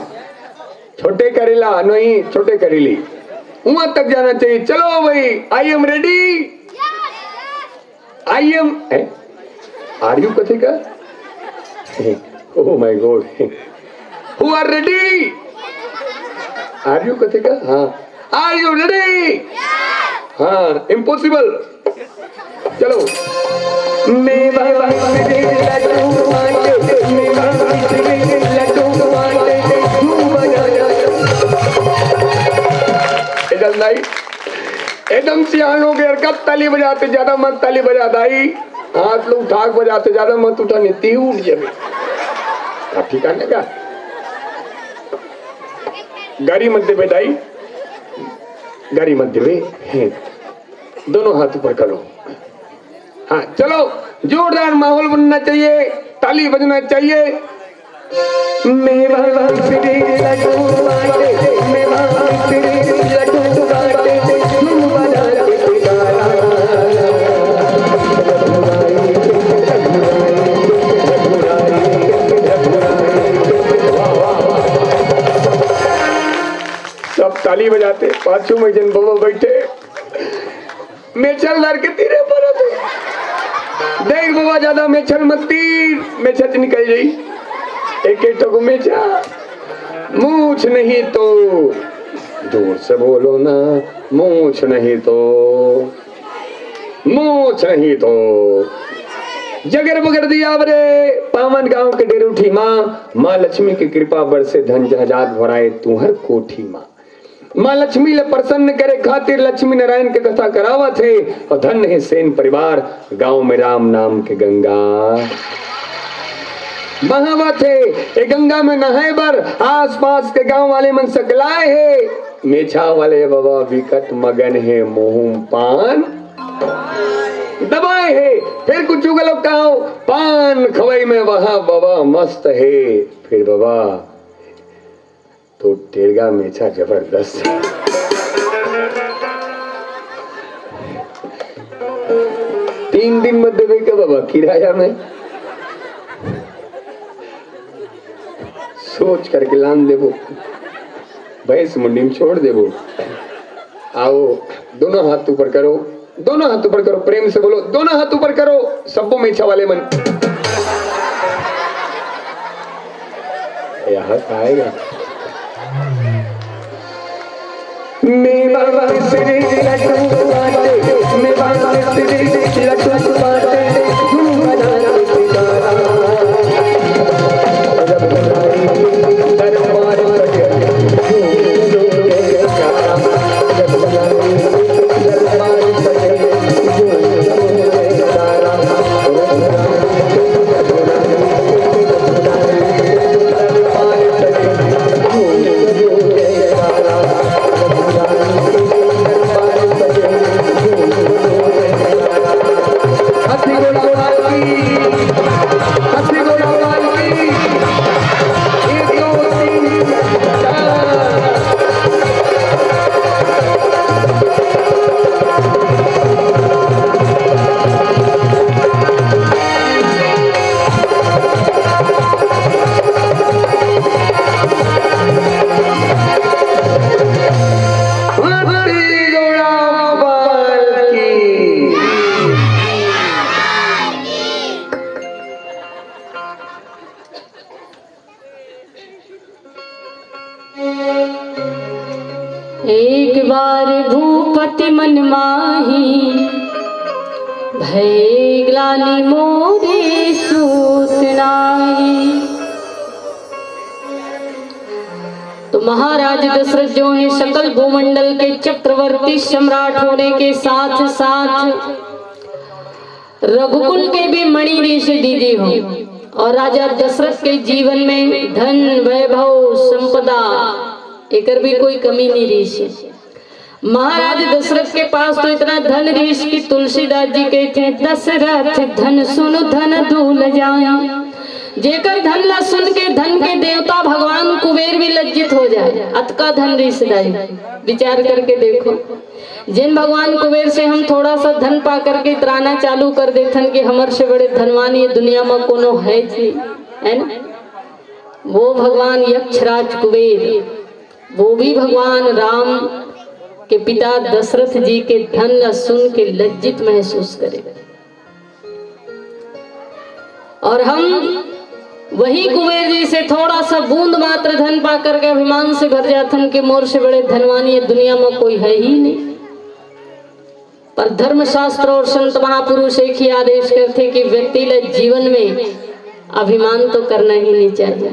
छोटे करेला, नहीं, छोटे करेली। वहां तक जाना चाहिए। चलो भाई, I am ready। I am, हैं? Are you कथे का? Oh my God। Who are ready? Are you कथे का? हाँ। Are you ready? हाँ, impossible। चलो। मेवा मिश्री लड्डू बाटे, मेवा मिश्री लड्डू बाटे, तू बजा। ए जल्दी। एकदम सियान हो गया, कब ताली बजाते, ज्यादा मत ताली बजा दाई। हाथ लोग ठाक बजाते, ज्यादा मत उठा, नहीं ती उठ जावे। अब ठीक है ना? गारी मत देवे दाई, गारी मत देवे। हैं। दोनों हाथ ऊपर करो। हाँ, चलो, जोरदार माहौल बनना चाहिए, ताली बजना चाहिए। मेवा मिश्री लड्डू बाटे, मेवा मिश्री लड्डू बाटे, झूम बजा लो सितारा। सब ताली बजाते, पाछू में जन बबा बैठे, मेछल धर के तीरे परत हे। देख बबा, ज्यादा मेछल मत तीर, मेछल निकल जाई। एक एक ठो मेछा, मूछ नहीं तो जोर से बोलो ना, मूछ नहीं तो, मूछ नहीं तो। जगर बगर दिया बरे, पावन गांव के डेरूठी माँ, माँ लक्ष्मी के कृपा बरसे, धन जहाजात भराए तुहर कोठी माँ। माँ लक्ष्मी ले प्रसन्न करे खातिर लक्ष्मी नारायण के कथा करावत हे, और धन हे सेन परिवार, गांव में राम नाम के गंगा बहावत हे। ए गंगा में नहाए बर आसपास के गांव वाले मन सकलाए हे। मेछा वाले बबा विकट मगन हे, मुंह पान दबाए हे। फिर कुछ घलो काव, पान खवई में वहा बबा मस्त हे। फिर बबा तो टेरगा मेछा जबरदस्त। तीन दिन मत देवे के बबा किराया में, सोच करके लान देबो, भैंस मुंडी में छोड़ देबो। आओ, दोनों हाथ ऊपर करो, दोनों हाथ ऊपर करो, प्रेम से बोलो, दोनों हाथ ऊपर करो, सब्बो मेछा वाले मन। यहाँ आएगा। मेवा मिश्री लड्डू बाटे, मेवा मिश्री लड्डू बाटे, धूम मचा दे सितारा। जब बुलाई दरबार सजे, झूम झूम के जयकारा। जब बुलाई दरबार सजे, झूम झूम के जयकारा। एक बार भूपति मन माही, भय ग्लानि मोरे सूत नाही। तो महाराज दशरथ जो है, सकल भूमंडल के चक्रवर्ती सम्राट होने के साथ साथ रघुकुल के भी मणि ऋषि दीदी हो, और राजा दशरथ के जीवन में धन, वैभव, संपदा, एकर भी कोई कमी नहीं ऋषि। महाराज दशरथ के पास तो इतना धन ऋषि कि तुलसीदास जी कहते हैं, "दशरथ धन सुन धन दूल जाए।" जेकर धन ला सुन के धन के देवता भगवान कुबेर भी लज्जित हो जाए, अतका धन ऋषि दाई। विचार करके देखो, जिन भगवान कुबेर से हम थोड़ा सा धन पा करके इतराना चालू कर देथन कि हमर से बड़े धनवान ये दुनिया में कोनो है जी, है ना? वो भगवान यक्षराज कुबेर, वो भी भगवान राम के पिता दशरथ जी के धन ला सुन के लज्जित महसूस करे। और हम वही कुबेर जी से थोड़ा सा बूंद मात्र धन पा करके अभिमान से भर जाथन कि मोर से बड़े धनवान ये दुनिया में कोई है ही नहीं। पर धर्मशास्त्र और संत महापुरुष एक ही आदेश करथे कि व्यक्ति ले जीवन में अभिमान तो करना ही नहीं चाहिए।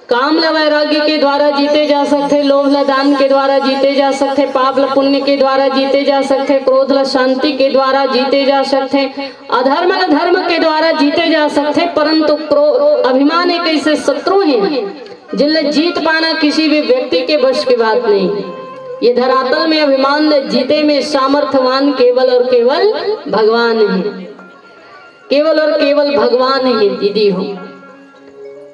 काम ला वैराग्य के द्वारा जीते जा सकथे, लोभ ला दान के द्वारा जीते जा सकथे, पाप ला पुण्य के द्वारा जीते जा सकथे, क्रोध ला शांति के द्वारा जीते जा सकथे, अधर्म ला धर्म के द्वारा जीते जा सकथे, परंतु क्रो-, अभिमान एक ऐसे शत्रु है जिनले जीत पाना किसी भी व्यक्ति के बस की बात नहीं। ये धरातल में अभिमान ले जीते में सामर्थ्यवान केवल और केवल भगवान है, केवल और केवल भगवान है दीदी हो।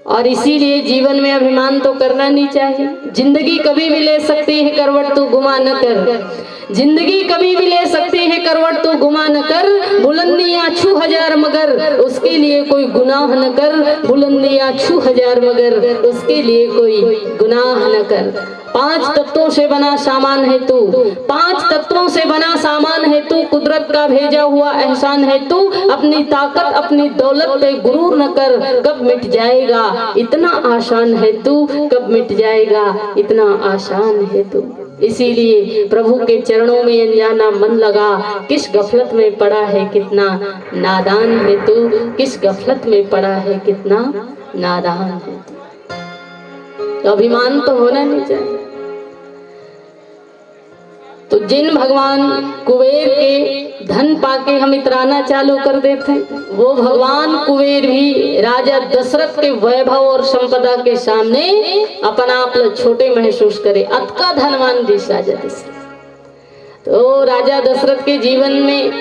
और इसीलिए जीवन में अभिमान तो करना नहीं चाहिए। जिंदगी कभी भी ले सकती है करवट, तू गुमा न कर। जिंदगी कभी भी ले सकती है करवट, तू गुमा न कर। बुलंदियां छू हजार मगर, उसके लिए कोई गुनाह न कर। बुलंदियां छू हजार मगर, उसके लिए कोई गुनाह न कर। पांच तत्वों से बना सामान है तू, पांच तत्वों से बना सामान है तू, कुदरत का भेजा हुआ एहसान है तू। अपनी ताकत, अपनी दौलत पे गुरूर न कर, कब मिट जाएगा इतना आसान है तू, कब मिट जाएगा इतना आसान है तू। इसीलिए प्रभु के चरणों में अनजाना मन लगा, किस गफलत में पड़ा है कितना नादान है तू, किस गफलत में पड़ा है कितना नादान है तू। तो अभिमान तो होना नहीं चाहिए। तो जिन भगवान कुबेर के धन पाके हम इतराना चालू कर देते हैं, वो भगवान कुबेर भी राजा दशरथ के वैभव और संपदा के सामने अपन आप ल छोटे महसूस करे। अतका धनवान रिहिस राजा दशरथ। तो राजा दशरथ के जीवन में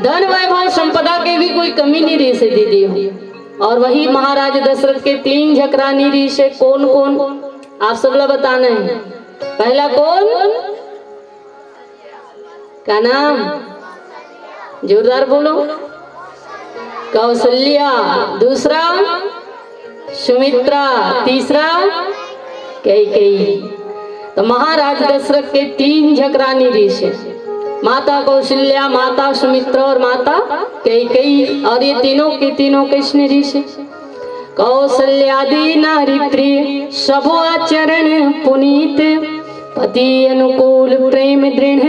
धन वैभव संपदा के भी कोई कमी नहीं रिहिस हे दीदी हो। और वही महाराज दशरथ के तीन झक रानी रिहिस हे। कौन कौन? आप सब ला बताना है। पहला कौन? का नाम? जोरदार बोलो। कौशल्या। दूसरा सुमित्रा। तीसरा कैकेयी। तो महाराज दशरथ के तीन झक रानी रिहिस हे, माता कौशल्या, माता सुमित्रा और माता कैकेयी। और ये तीनों के तीनों कइसने रिहिस हे? कौशल्यादि नारी प्रिय, सबो आचरण पुनीत। पति अनुकूल प्रेम दृढ़,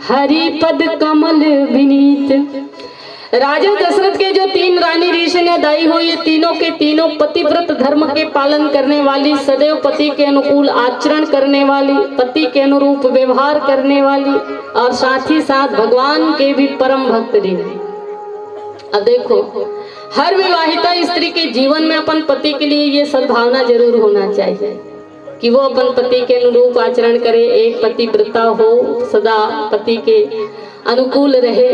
हरि पद कमल विनीत। राजा दशरथ के जो तीन रानी रिहिस हे ना दाई हो, ये तीनों के तीनों पतिव्रत धर्म के पालन करने वाली, सदैव पति के अनुकूल आचरण करने वाली, पति के अनुरूप व्यवहार करने वाली और साथ ही साथ भगवान के भी परम भक्त रिहिस। अब देखो, हर विवाहिता स्त्री के जीवन में अपन पति के लिए ये सद्भावना जरूर होना चाहिए कि वो अपन पति के अनुरूप आचरण करे, एक पतिव्रता हो, सदा पति के अनुकूल रहे।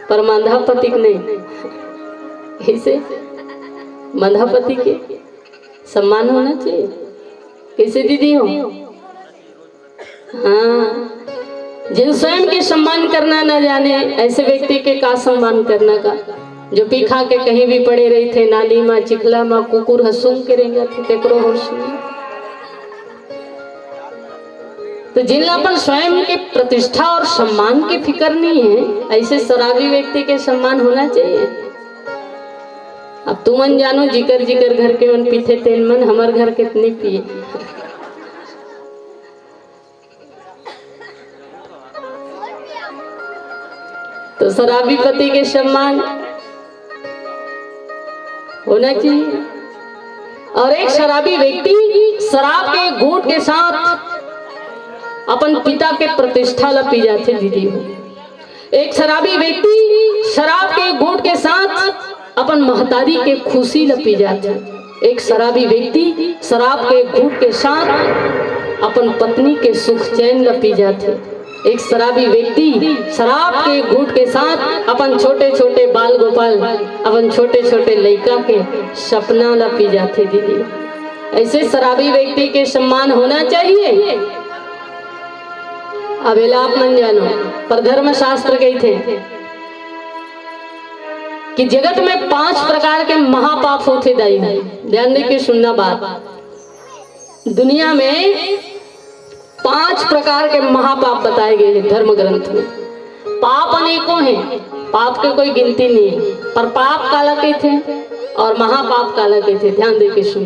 पर मंधा पति के नहीं, इसे मंधा पति के सम्मान होना चाहिए। कैसे दीदी हो? हाँ, जिन स्वयं के सम्मान करना ना जाने, ऐसे व्यक्ति के का सम्मान करना का, जो पी खा के कहीं भी पड़े रहिथे, नाली मा, चिखला मा, कुकुर ह सूंघ के रेंगथे, तेकरो होश नहीं। तो जिन ला अपन स्वयं के प्रतिष्ठा और सम्मान की फिकर नहीं है, ऐसे शराबी व्यक्ति के सम्मान होना चाहिए। अब तुमन जानो, जिकर जिकर घर के मन पीथे तेन मन, हमर घर के त नहीं पिए। तो शराबी पति के सम्मान होना चाहिए। और एक शराबी व्यक्ति शराब के घूंट के साथ अपन पिता के प्रतिष्ठा ला पी जाथे दीदी हो। एक शराबी व्यक्ति शराब के घूंट के साथ अपन महतारी के खुशी ला पी जाथे। एक शराबी व्यक्ति शराब के घूंट के साथ अपन पत्नी के सुख चैन ला पी जाथे। एक शराबी व्यक्ति शराब के घूंट के साथ अपन छोटे छोटे बाल गोपाल, अपन छोटे छोटे लइका के सपना ला पी जाथे दीदी। ऐसे शराबी व्यक्ति के सम्मान होना चाहिए। अब एला आप मन जानो, पर धर्मशास्त्र कहिथे कि जगत में पांच प्रकार के महापाप होथे दाई। ध्यान दे के सुनना बात। दुनिया में पांच प्रकार के महापाप बताए गए हैं धर्म ग्रंथ में। पाप अनेकों हैं, पाप के कोई गिनती नहीं है, पर पाप काला कहिथे और महापाप काला कहिथे, ध्यान दे के सुन।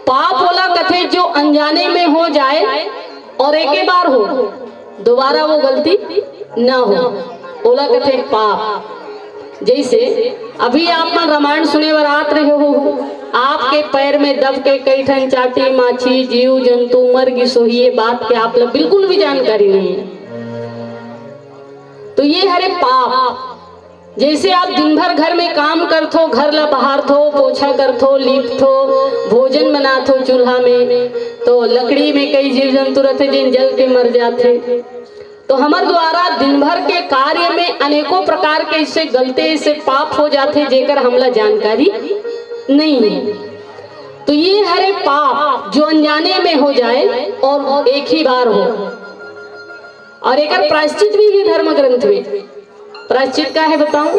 पाप ओला कथे जो अनजाने में हो जाए और एके बार हो, दोबारा वो गलती ना हो, ओला कथे पाप। जैसे अभी आप मन रामायण सुने बर आत रहे हो, आपके पैर में दब के कई ठन चाटी, माछी, जीव जंतु मर गिस होही, ये बात के आप ला बिल्कुल भी जानकारी नहीं है। तो ये हरे पाप। जैसे आप दिन भर घर में काम करथो, घर ला बहारथो, पोछा करथो, लीपथो, भोजन बनाथो चूल्हा में, तो लकड़ी में कई जीव जंतु रहथे जेन जल के मर जाथे। तो हमर द्वारा दिन भर के कार्य में अनेकों प्रकार के ऐसे गलते, ऐसे पाप हो जाथे जेकर हमला जानकारी नहीं है। तो ये हरे पाप जो अनजाने में हो जाए और एक ही बार हो। और एकर प्रायश्चित भी है धर्म ग्रंथ में। प्रायश्चित का है बताऊं?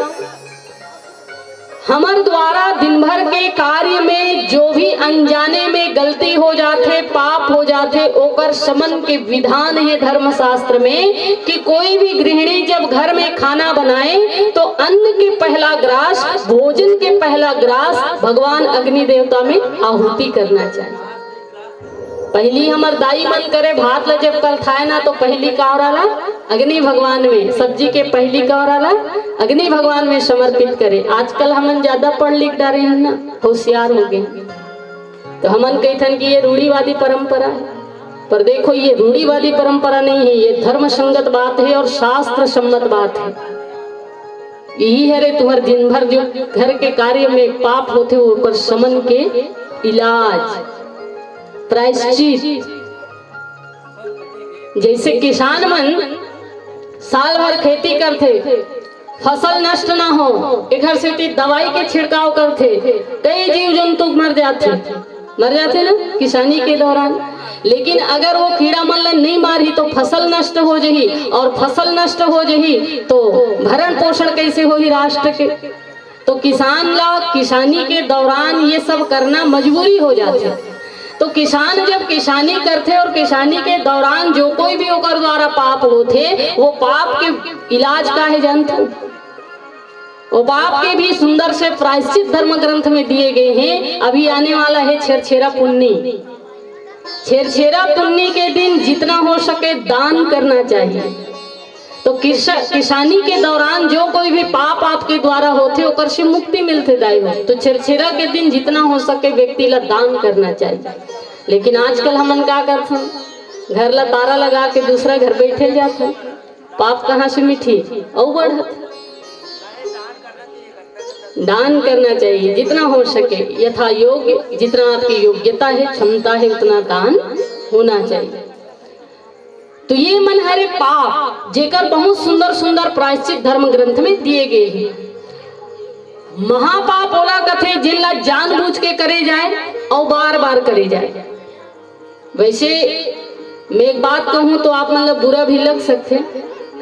हमर द्वारा दिन भर के कार्य में जो भी अनजाने में गलती हो जाथे, पाप हो जाथे, ओकर शमन के विधान हे धर्मशास्त्र में कि कोई भी गृहिणी जब घर में खाना बनाए तो अन्न के पहला ग्रास, भोजन के पहला ग्रास भगवान अग्नि देवता में आहुति करना चाहिए। पहिली हमर दाई मन करे भात ला जब कलथाए ना तो पहिली का ओराला अग्नि भगवान में, सब्जी के पहिली का ओराला अग्नि भगवान में समर्पित करे। आजकल हमन ज्यादा पढ़ लिख डारे हन ना, होशियार हो गए, तो हमन कहिथन कि ये रूढ़िवादी परंपरा है। पर देखो, ये रूढ़िवादी परंपरा नहीं है, ये धर्म संगत बात है और शास्त्र सम्मत बात है। यही हरे तुम्हर दिन भर जो घर के कार्य में पाप होथे ओकर शमन के इलाज, प्रायश्चित। जैसे किसान मन साल भर खेती करथे, फसल नष्ट ना हो, एकर सेती दवाई के छिड़काव करथे, कई जीव जंतु मर जाथे, मर जाथे ना किसानी के दौरान। लेकिन अगर वो कीड़ा मन ला नहीं मारही तो फसल नष्ट हो जही, और फसल नष्ट हो जही तो भरण पोषण कैसे होही राष्ट्र के? तो किसान ला किसानी के दौरान ये सब करना मजबूरी हो जाथे। तो किसान जब किसानी करथे और किसानी के दौरान जो कोई भी ओकर द्वारा पाप होथे, वो पाप के इलाज का है जानथो? वो पाप के भी सुंदर से प्रायश्चित धर्म ग्रंथ में दिए गए हैं। अभी आने वाला है छेरछेरा पुन्नी। छेरछेरा पुन्नी के दिन जितना हो सके दान करना चाहिए। तो किसा-, किसानी के दौरान जो कोई भी पाप आपके द्वारा होथे, ओकर से मुक्ति मिलथे दाई हो। तो छेरछेरा के दिन जितना हो सके व्यक्ति ला दान करना चाहिए। लेकिन आजकल हमन का करथन, घर ला तारा लगा के दूसरा घर बैठे जाथन, पाप कहाँ से मिटही? अउ बढ़त। दान करना चाहिए जितना हो सके, यथा योग्य, जितना आपकी योग्यता है, क्षमता है, उतना दान होना चाहिए। तो ये मन हरे पाप, जेकर बहुत सुंदर सुंदर प्रायश्चित धर्म ग्रंथ में दिए गए हैं। महापाप ओला कथे, जेन ला जानबूझ के करे जाए और बार बार करे जाए। वैसे मैं एक बात कहूँ तो आप मन ला बुरा भी लग सकथे,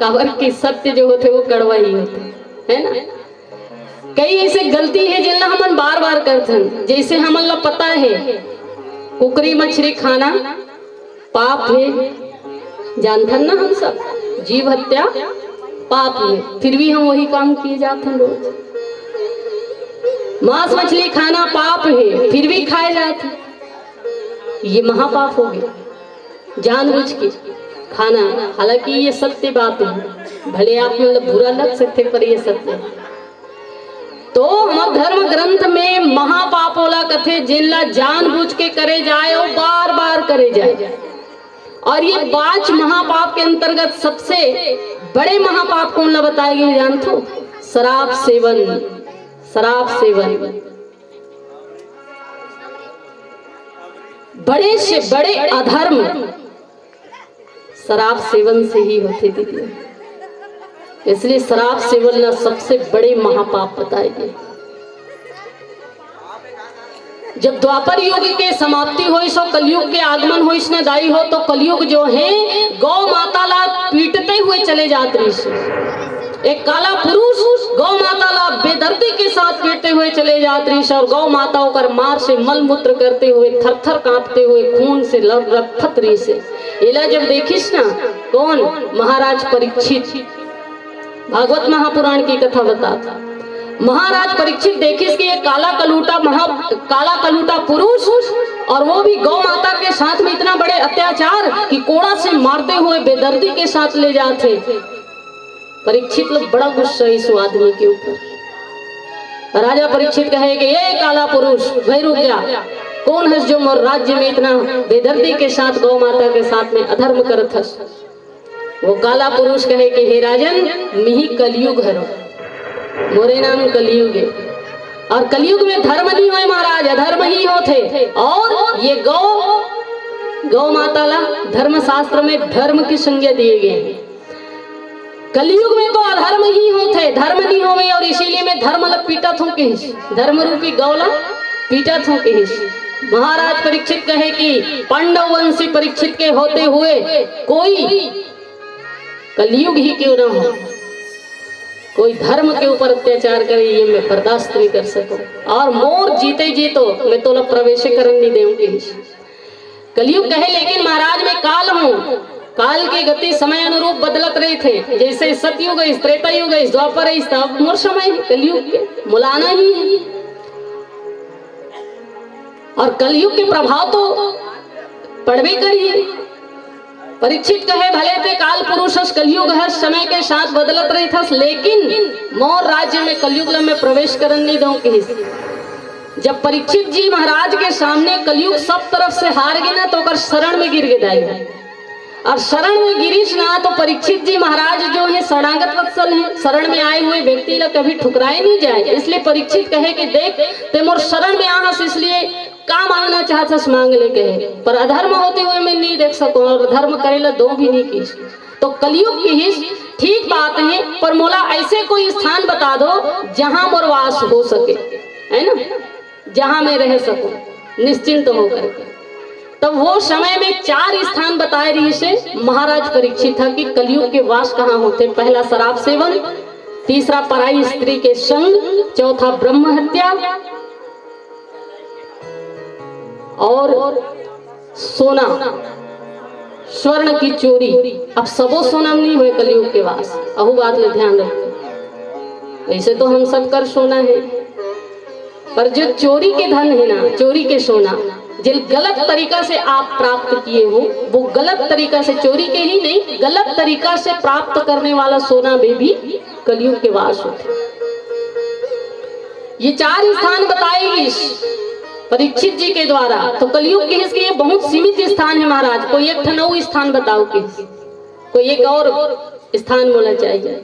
काबर कि सत्य जो होथे वो कड़वा ही होथे, है ना? कई ऐसे गलती है जेन ला हमन बार बार करथन। जैसे हमन ला पता है कुकरी मछली खाना पाप है, जानथन ना हम सब, जीव हत्या पाप है, फिर भी हम वही काम किए जाथन रोज। मांस मछली खाना पाप है, फिर भी खाए जाथे। ये महापाप हो गया, जानबूझ के खाना। हालांकि ये सत्य बात है, भले आप मन ला बुरा लग सकथे, पर ये सत्य है। तो हमर धर्म ग्रंथ में महापाप ओला कथे, जेन ला जानबूझ के करे जाए और बार बार करे जाए। और ये पांच महापाप के अंतर्गत सबसे बड़े महापाप कौन ला बताए गए जानथो? शराब सेवन। शराब सेवन बड़े से बड़े अधर्म शराब सेवन से ही होथे दीदी। इसलिए शराब सेवन ला सबसे बड़े महापाप बताए गए। जब द्वापर युग के समाप्ति होइस और कलयुग के आगमन होइस न दाई हो, तो कलयुग जो है गौ माता ला पीटते हुए चले जात रहिस। एक काला पुरुष गौ माता ला बेदर्दी के साथ पीटते हुए चले जात रहिस और गौ माता ओकर मार से मलमूत्र करते हुए, थर थर कांपते हुए, खून से लथपथ रहिस। एला जब देखिस ना, कौन? महाराज परीक्षित। भागवत महापुराण की कथा बतात। महाराज परीक्षित देखिस कि ये काला कलूटा महा-, काला कलूटा पुरुष, और वो भी गौ माता के साथ में इतना बड़े अत्याचार कि कोड़ा से मारते हुए बेदर्दी के साथ ले जाथे। परीक्षित ला बड़ा गुस्सा इस आदमी के ऊपर। राजा परीक्षित कहे कि ये काला पुरुष, भाई रुक जा, कौन है जो मोर राज्य में इतना बेदर्दी के साथ गौ माता के साथ में अधर्म करत हस? वो काला पुरुष कहे कि हे राजन, मिही कलयुग हरो, मोरे नाम कलयुग है। और कलयुग में धर्म नहीं होय महाराज, अधर्म ही होथे। और ये गौ, गौ माता ला धर्म शास्त्र में धर्म की संज्ञा दिए गए हैं। कलयुग में तो अधर्म ही होथे, धर्म नहीं होवे, और इसीलिए मैं धर्म ला पीटत हूँ कहिस, धर्म रूपी गौ ला पीटत हूँ कहिस। महाराज परीक्षित कहे कि पांडव वंशी परीक्षित के होते हुए कोई कलयुग ही क्यों ना हो, कोई धर्म के ऊपर अत्याचार करे, ये मैं बर्दाश्त नहीं कर सकूं। और मोर जीते जी तो मैं तोला प्रवेश करन नहीं देऊं कहिस। कलयुग कहे, लेकिन महाराज मैं काल हूं, काल के गति समय अनुरूप बदलत रहिथे। जैसे सतयुग है, त्रेता युग है, द्वापर है, तब मोर समय है, कलयुग के मोला आना ही है। और कलयुग के प्रभाव तो पड़बे करिए। परीक्षित कहे, भले ते काल पुरुष हस, कलयुग हस, समय के साथ बदलत रहिथस, लेकिन मोर राज्य में कलयुग ला मैं प्रवेश करन नहीं दूं कहिस। जब परीक्षित जी महाराज के सामने कलयुग सब तरफ से हार गे ना, तो ओकर शरण में गिर गे दाई। और शरण में गिरिस ना, तो परीक्षित जी महाराज जो है शरणागत वत्सल हैं, शरण में आए हुए व्यक्ति ला कभी ठुकराए नहीं जाए। इसलिए परीक्षित कहे कि देख, ते मोर शरण में आहस, इसलिए का मांगना चाहत हस मांग ले कहे, पर अधर्म होते हुए मैं नहीं देख सकूं और धर्म करे ला दो भी नहीं किस। तो कलयुग कहिस, ठीक बात है, पर मोला ऐसे कोई स्थान बता दो जहां मोर वास हो सके, है ना, जहां मैं रह सकूं निश्चिंत होकर के। तब वो समय में चार स्थान बताए रहिसे महाराज परीक्षित ह कि कलयुग के वास कहाँ होथे। पहला शराब सेवन, तीसरा पराई स्त्री के संग, चौथा ब्रह्म हत्या और सोना, स्वर्ण की चोरी। अब सबो सोना में नहीं होय कलयुग के वास, अहू बात ला ध्यान रखो। वैसे तो हम सब कर सोना है, पर जो चोरी के धन है ना, चोरी के सोना, जिन गलत तरीका से आप प्राप्त किए हो, वो गलत तरीका से, चोरी के ही नहीं, गलत तरीका से प्राप्त करने वाला सोना में भी कलयुग के वास होथे। ये चार स्थान बताए इस परीक्षित जी के द्वारा। तो कलयुग कहिस कि ये बहुत सीमित स्थान है महाराज, कोई एक ठन अउ स्थान बताओ कहिस, कोई एक और स्थान बोलना चाहिए।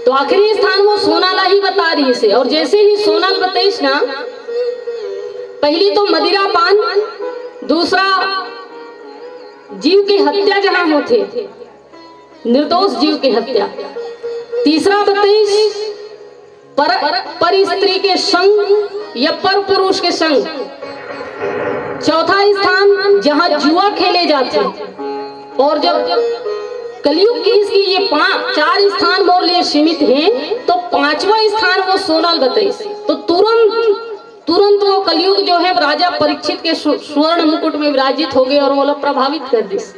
तो आखिरी स्थान वो सोना ला ही बता रहिसे, और जैसे ही सोना ल बतइस ना, पहली तो मदिरा पान, दूसरा जीव के हत्या जहां होथे, निर्दोष जीव के हत्या, तीसरा बतइस पर, पर स्त्री के संग या पर पुरुष के संग, चौथा स्थान जहां जुआ खेले जाथे। और जब कलयुग कहिस कि ये पांच, चार स्थान मोर लिए सीमित हैं, तो पांचवा स्थान वो सोना ल बतइस। तो तुरंत, तुरंत वो कलयुग जो है राजा परीक्षित के सु-, स्वर्ण मुकुट में विराजित हो गए और वो लोग प्रभावित कर दिस।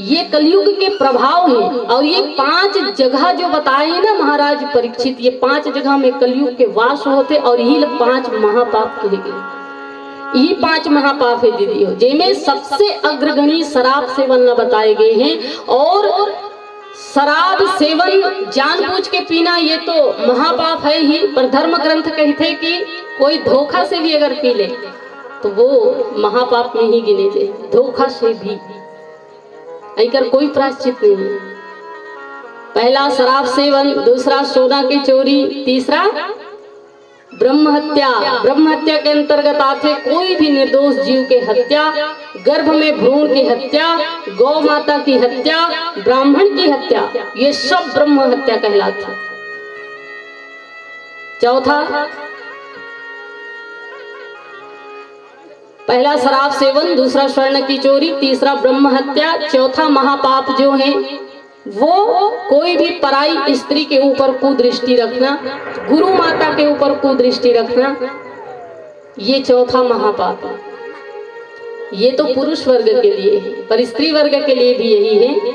ये कलयुग के प्रभाव है। और ये पांच जगह जो बताए हैं ना महाराज परीक्षित, ये पांच जगह में कलयुग के वास होथे और यही ल पांच महापाप कहे गए। यही पांच महापाप है दीदी हो, जेमे सबसे अग्रगणी शराब सेवन ला बताए गए हैं। और शराब सेवन जानबूझ के पीना, ये तो महापाप है ही, पर धर्म ग्रंथ कहते कि कोई धोखा से भी अगर पी ले, तो वो महापाप में ही गिने जाए, धोखा से भी। एकर कोई प्रायश्चित नहीं है। पहला शराब सेवन, दूसरा सोना की चोरी, तीसरा ब्रह्म हत्या। ब्रह्म हत्या के अंतर्गत आथे कोई भी निर्दोष जीव के हत्या, गर्भ में भ्रूण की हत्या, गौ माता की हत्या, ब्राह्मण की हत्या, ये सब ब्रह्म हत्या कहलाथे। चौथा, पहला शराब सेवन, दूसरा स्वर्ण की चोरी, तीसरा ब्रह्म हत्या, चौथा महापाप जो है वो कोई भी पराई स्त्री के ऊपर कुदृष्टि रखना, गुरु माता के ऊपर कुदृष्टि रखना, ये चौथा महापाप है। ये तो पुरुष वर्ग के लिए है, पर स्त्री वर्ग के लिए भी यही है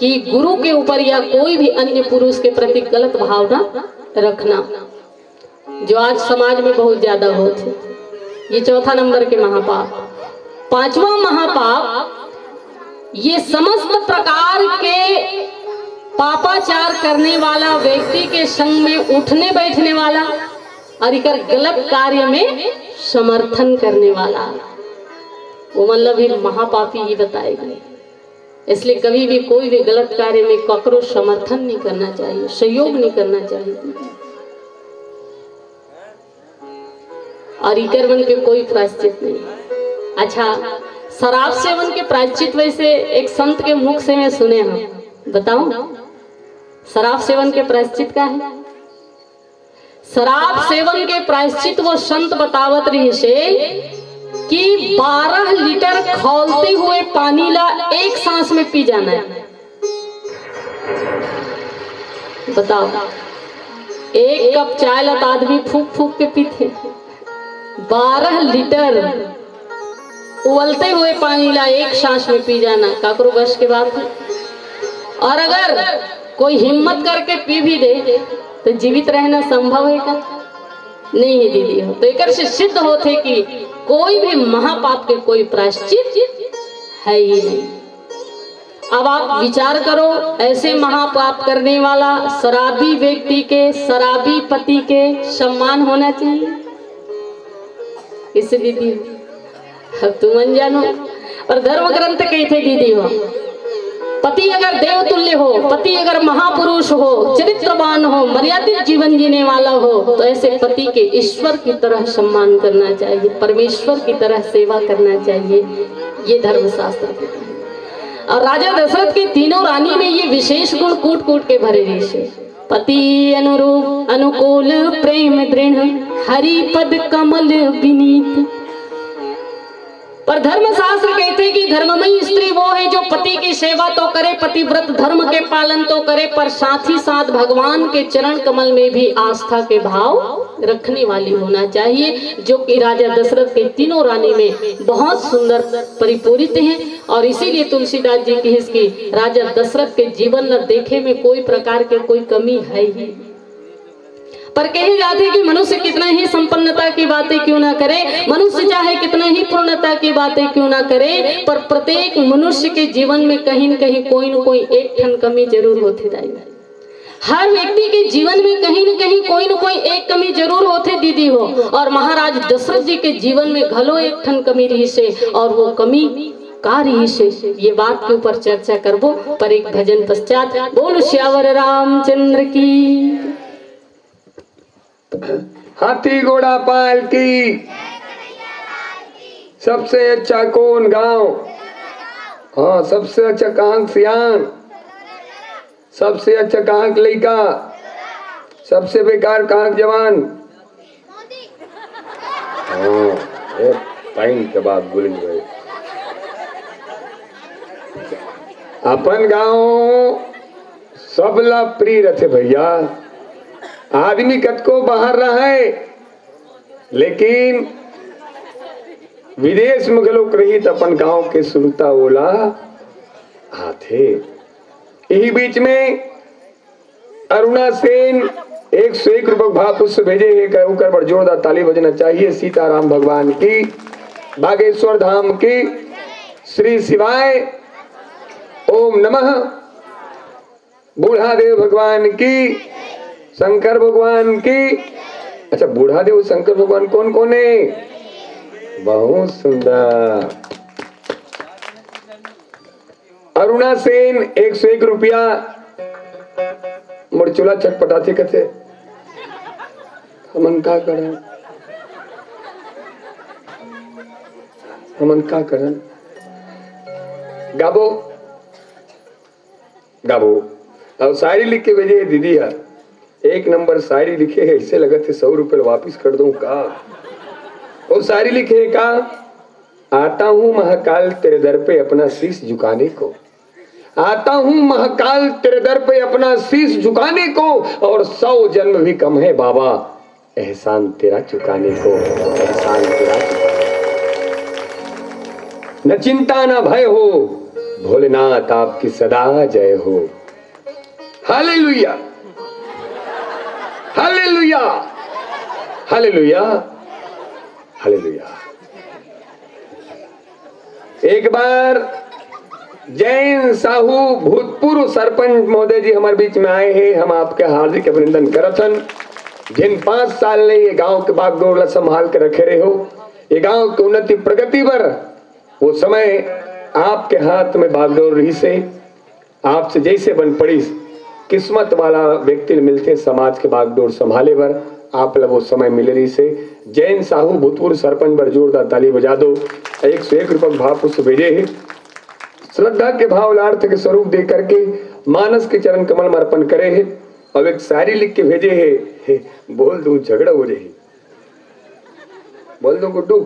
कि गुरु के ऊपर या कोई भी अन्य पुरुष के प्रति गलत भावना रखना, जो आज समाज में बहुत ज्यादा होत है। ये चौथा नंबर के महापाप। पांचवा महापाप, ये समस्त प्रकार के पापाचार करने वाला व्यक्ति के संग में उठने बैठने वाला और इकर गलत कार्य में समर्थन करने वाला, वो मतलब भी महापापी ही बताए गए। इसलिए कभी भी कोई भी गलत कार्य में ककरो समर्थन नहीं करना चाहिए, सहयोग नहीं करना चाहिए। और इकर मन के कोई प्रायश्चित नहीं। अच्छा, शराब सेवन के प्रायश्चित वैसे एक संत के मुख से मैं सुने हंव, बताऊं? शराब सेवन के प्रायश्चित का है? शराब सेवन के प्रायश्चित वो संत बतावत रहिसे कि बारह लीटर खौलते हुए पानी ला एक सांस में पी जाना है। बताओ, एक कप चाय ला त आदमी फूंक फूंक के पीथे, बारह लीटर उबलते हुए पानी ला एक सांस में पी जाना काकरो बस के बात है? और अगर कोई हिम्मत करके पी भी दे तो जीवित रहना संभव है का? नहीं है दीदी हो। तो एकर से सिद्ध होथे कि कोई भी महापाप के कोई प्रायश्चित है ही नहीं। अब आप विचार करो, ऐसे महापाप करने वाला शराबी व्यक्ति के, शराबी पति के सम्मान होना चाहिए? इससे दीदी, अब तुमन जानो। और धर्म ग्रंथ कहिथे दीदी हो, पति अगर देवतुल्य हो, पति अगर महापुरुष हो, चरित्रवान हो, मर्यादित जीवन जीने वाला हो, तो ऐसे पति के ईश्वर की तरह सम्मान करना चाहिए, परमेश्वर की तरह सेवा करना चाहिए। ये धर्मशास्त्र के। और राजा दशरथ के तीनों रानी में ये विशेष गुण कूट कूट के भरे रहिसे। पति अनुरूप अनुकूल प्रेम दृढ़, हरि पद कमल विनीत। पर धर्मशास्त्र कहथे कि धर्ममयी स्त्री वो है जो पति की सेवा तो करे, पतिव्रत धर्म के पालन तो करे, पर साथ ही साथ भगवान के चरण कमल में भी आस्था के भाव रखने वाली होना चाहिए, जो कि राजा दशरथ के तीनों रानी में बहुत सुंदर परिपूरित हैं। और इसीलिए तुलसीदास जी कहिस कि राजा दशरथ के जीवन ल देखे में कोई प्रकार के कोई कमी है ही। पर कहे जाथे कि मनुष्य कितना ही संपन्नता की बातें क्यों ना करे, मनुष्य चाहे कितना ही पूर्णता की बातें क्यों ना करे, पर प्रत्येक मनुष्य के जीवन में कहीं न कहीं कोई न कोई एक ठन कमी जरूर होथे दाई। हर व्यक्ति के जीवन में कहीं न कहीं कोई न कोई एक कमी जरूर होथे दीदी हो। और महाराज दशरथ जी के जीवन में घलो एक ठन कमी रहिसे, और वो कमी का रहिसे, ये बात के ऊपर चर्चा करबो, पर एक भजन पश्चात। बोल सियावर रामचंद्र की। हाथी घोड़ा पाल की। सबसे अच्छा कौन गांव? हाँ, सबसे अच्छा कहाँ सियान? सबसे अच्छा कहाँ के लइका? सबसे बेकार कहाँ के जवान? हाँ, ए, टाइम के बाद बोलेंगे भाई। अपन गांव सबला प्रिय रथे भैया। आदमी कतको बाहर रहे, लेकिन विदेश में घलोक रही त अपन गांव के सुरता ओला आथे। यही बीच में अरुणा सेन एक सौ एक रुपये भाव पुष्प भेजे हे, का ओकर बर जोरदार ताली बजना चाहिए। सीताराम भगवान की, बागेश्वर धाम की, श्री शिवाय, ओम नमः, बूढ़ा देव भगवान की, शंकर भगवान की। अच्छा, बूढ़ा देव शंकर भगवान कौन कौन है? बहुत सुंदर। अरुणा सेन एक सौ एक रुपया। मोर चूल्हा छटपटाथे कथे, हमन का करन? हमन का करन? गाबो, गाबो। अउ शायरी लिख के भेजे हे दीदी ह, एक नंबर शायरी लिखे हे, ऐसे लगत हे सौ रुपये वापिस कर दूं का। वो शायरी लिखे हे का, आता हूँ महाकाल तेरे दर पे अपना शीश झुकाने को, आता हूँ महाकाल तेरे दर पे अपना शीश झुकाने को, और सौ जन्म भी कम है बाबा एहसान तेरा चुकाने को, एहसान तेरा चुकाने को। न चिंता न भय हो, भोलेनाथ आपकी सदा जय हो। Hallelujah, hallelujah, hallelujah, hallelujah. एक बार जैन साहू भूतपूर्व सरपंच महोदय जी हमारे बीच में आए हैं, हम आपके हार्दिक अभिनंदन करत हन, जिन पाँच साल ले ये गांव के बागडोर ला संभाल के रखे रहे हो। ये गांव के उन्नति प्रगति बर वो समय आपके हाथ में बागडोर रहिसे, आपसे जैसे बन पड़िस, किस्मत वाला व्यक्ति ल मिलथे समाज के बागडोर संभाले बर, आप ला वो समय मिले रहिसे। जैन साहू भूतपूर्व सरपंच बर जोरदार ताली बजा दो। एक सौ एक रुपये भाव पुष्प भेजे हे। श्रद्धा के भाव ला अर्थ के स्वरूप दे करके मानस के चरण कमल में अर्पण करे हे। और एक शायरी लिख के भेजे हे, हे, बोल दूं झगड़ा हो जाही। बोल दो गुड्डू।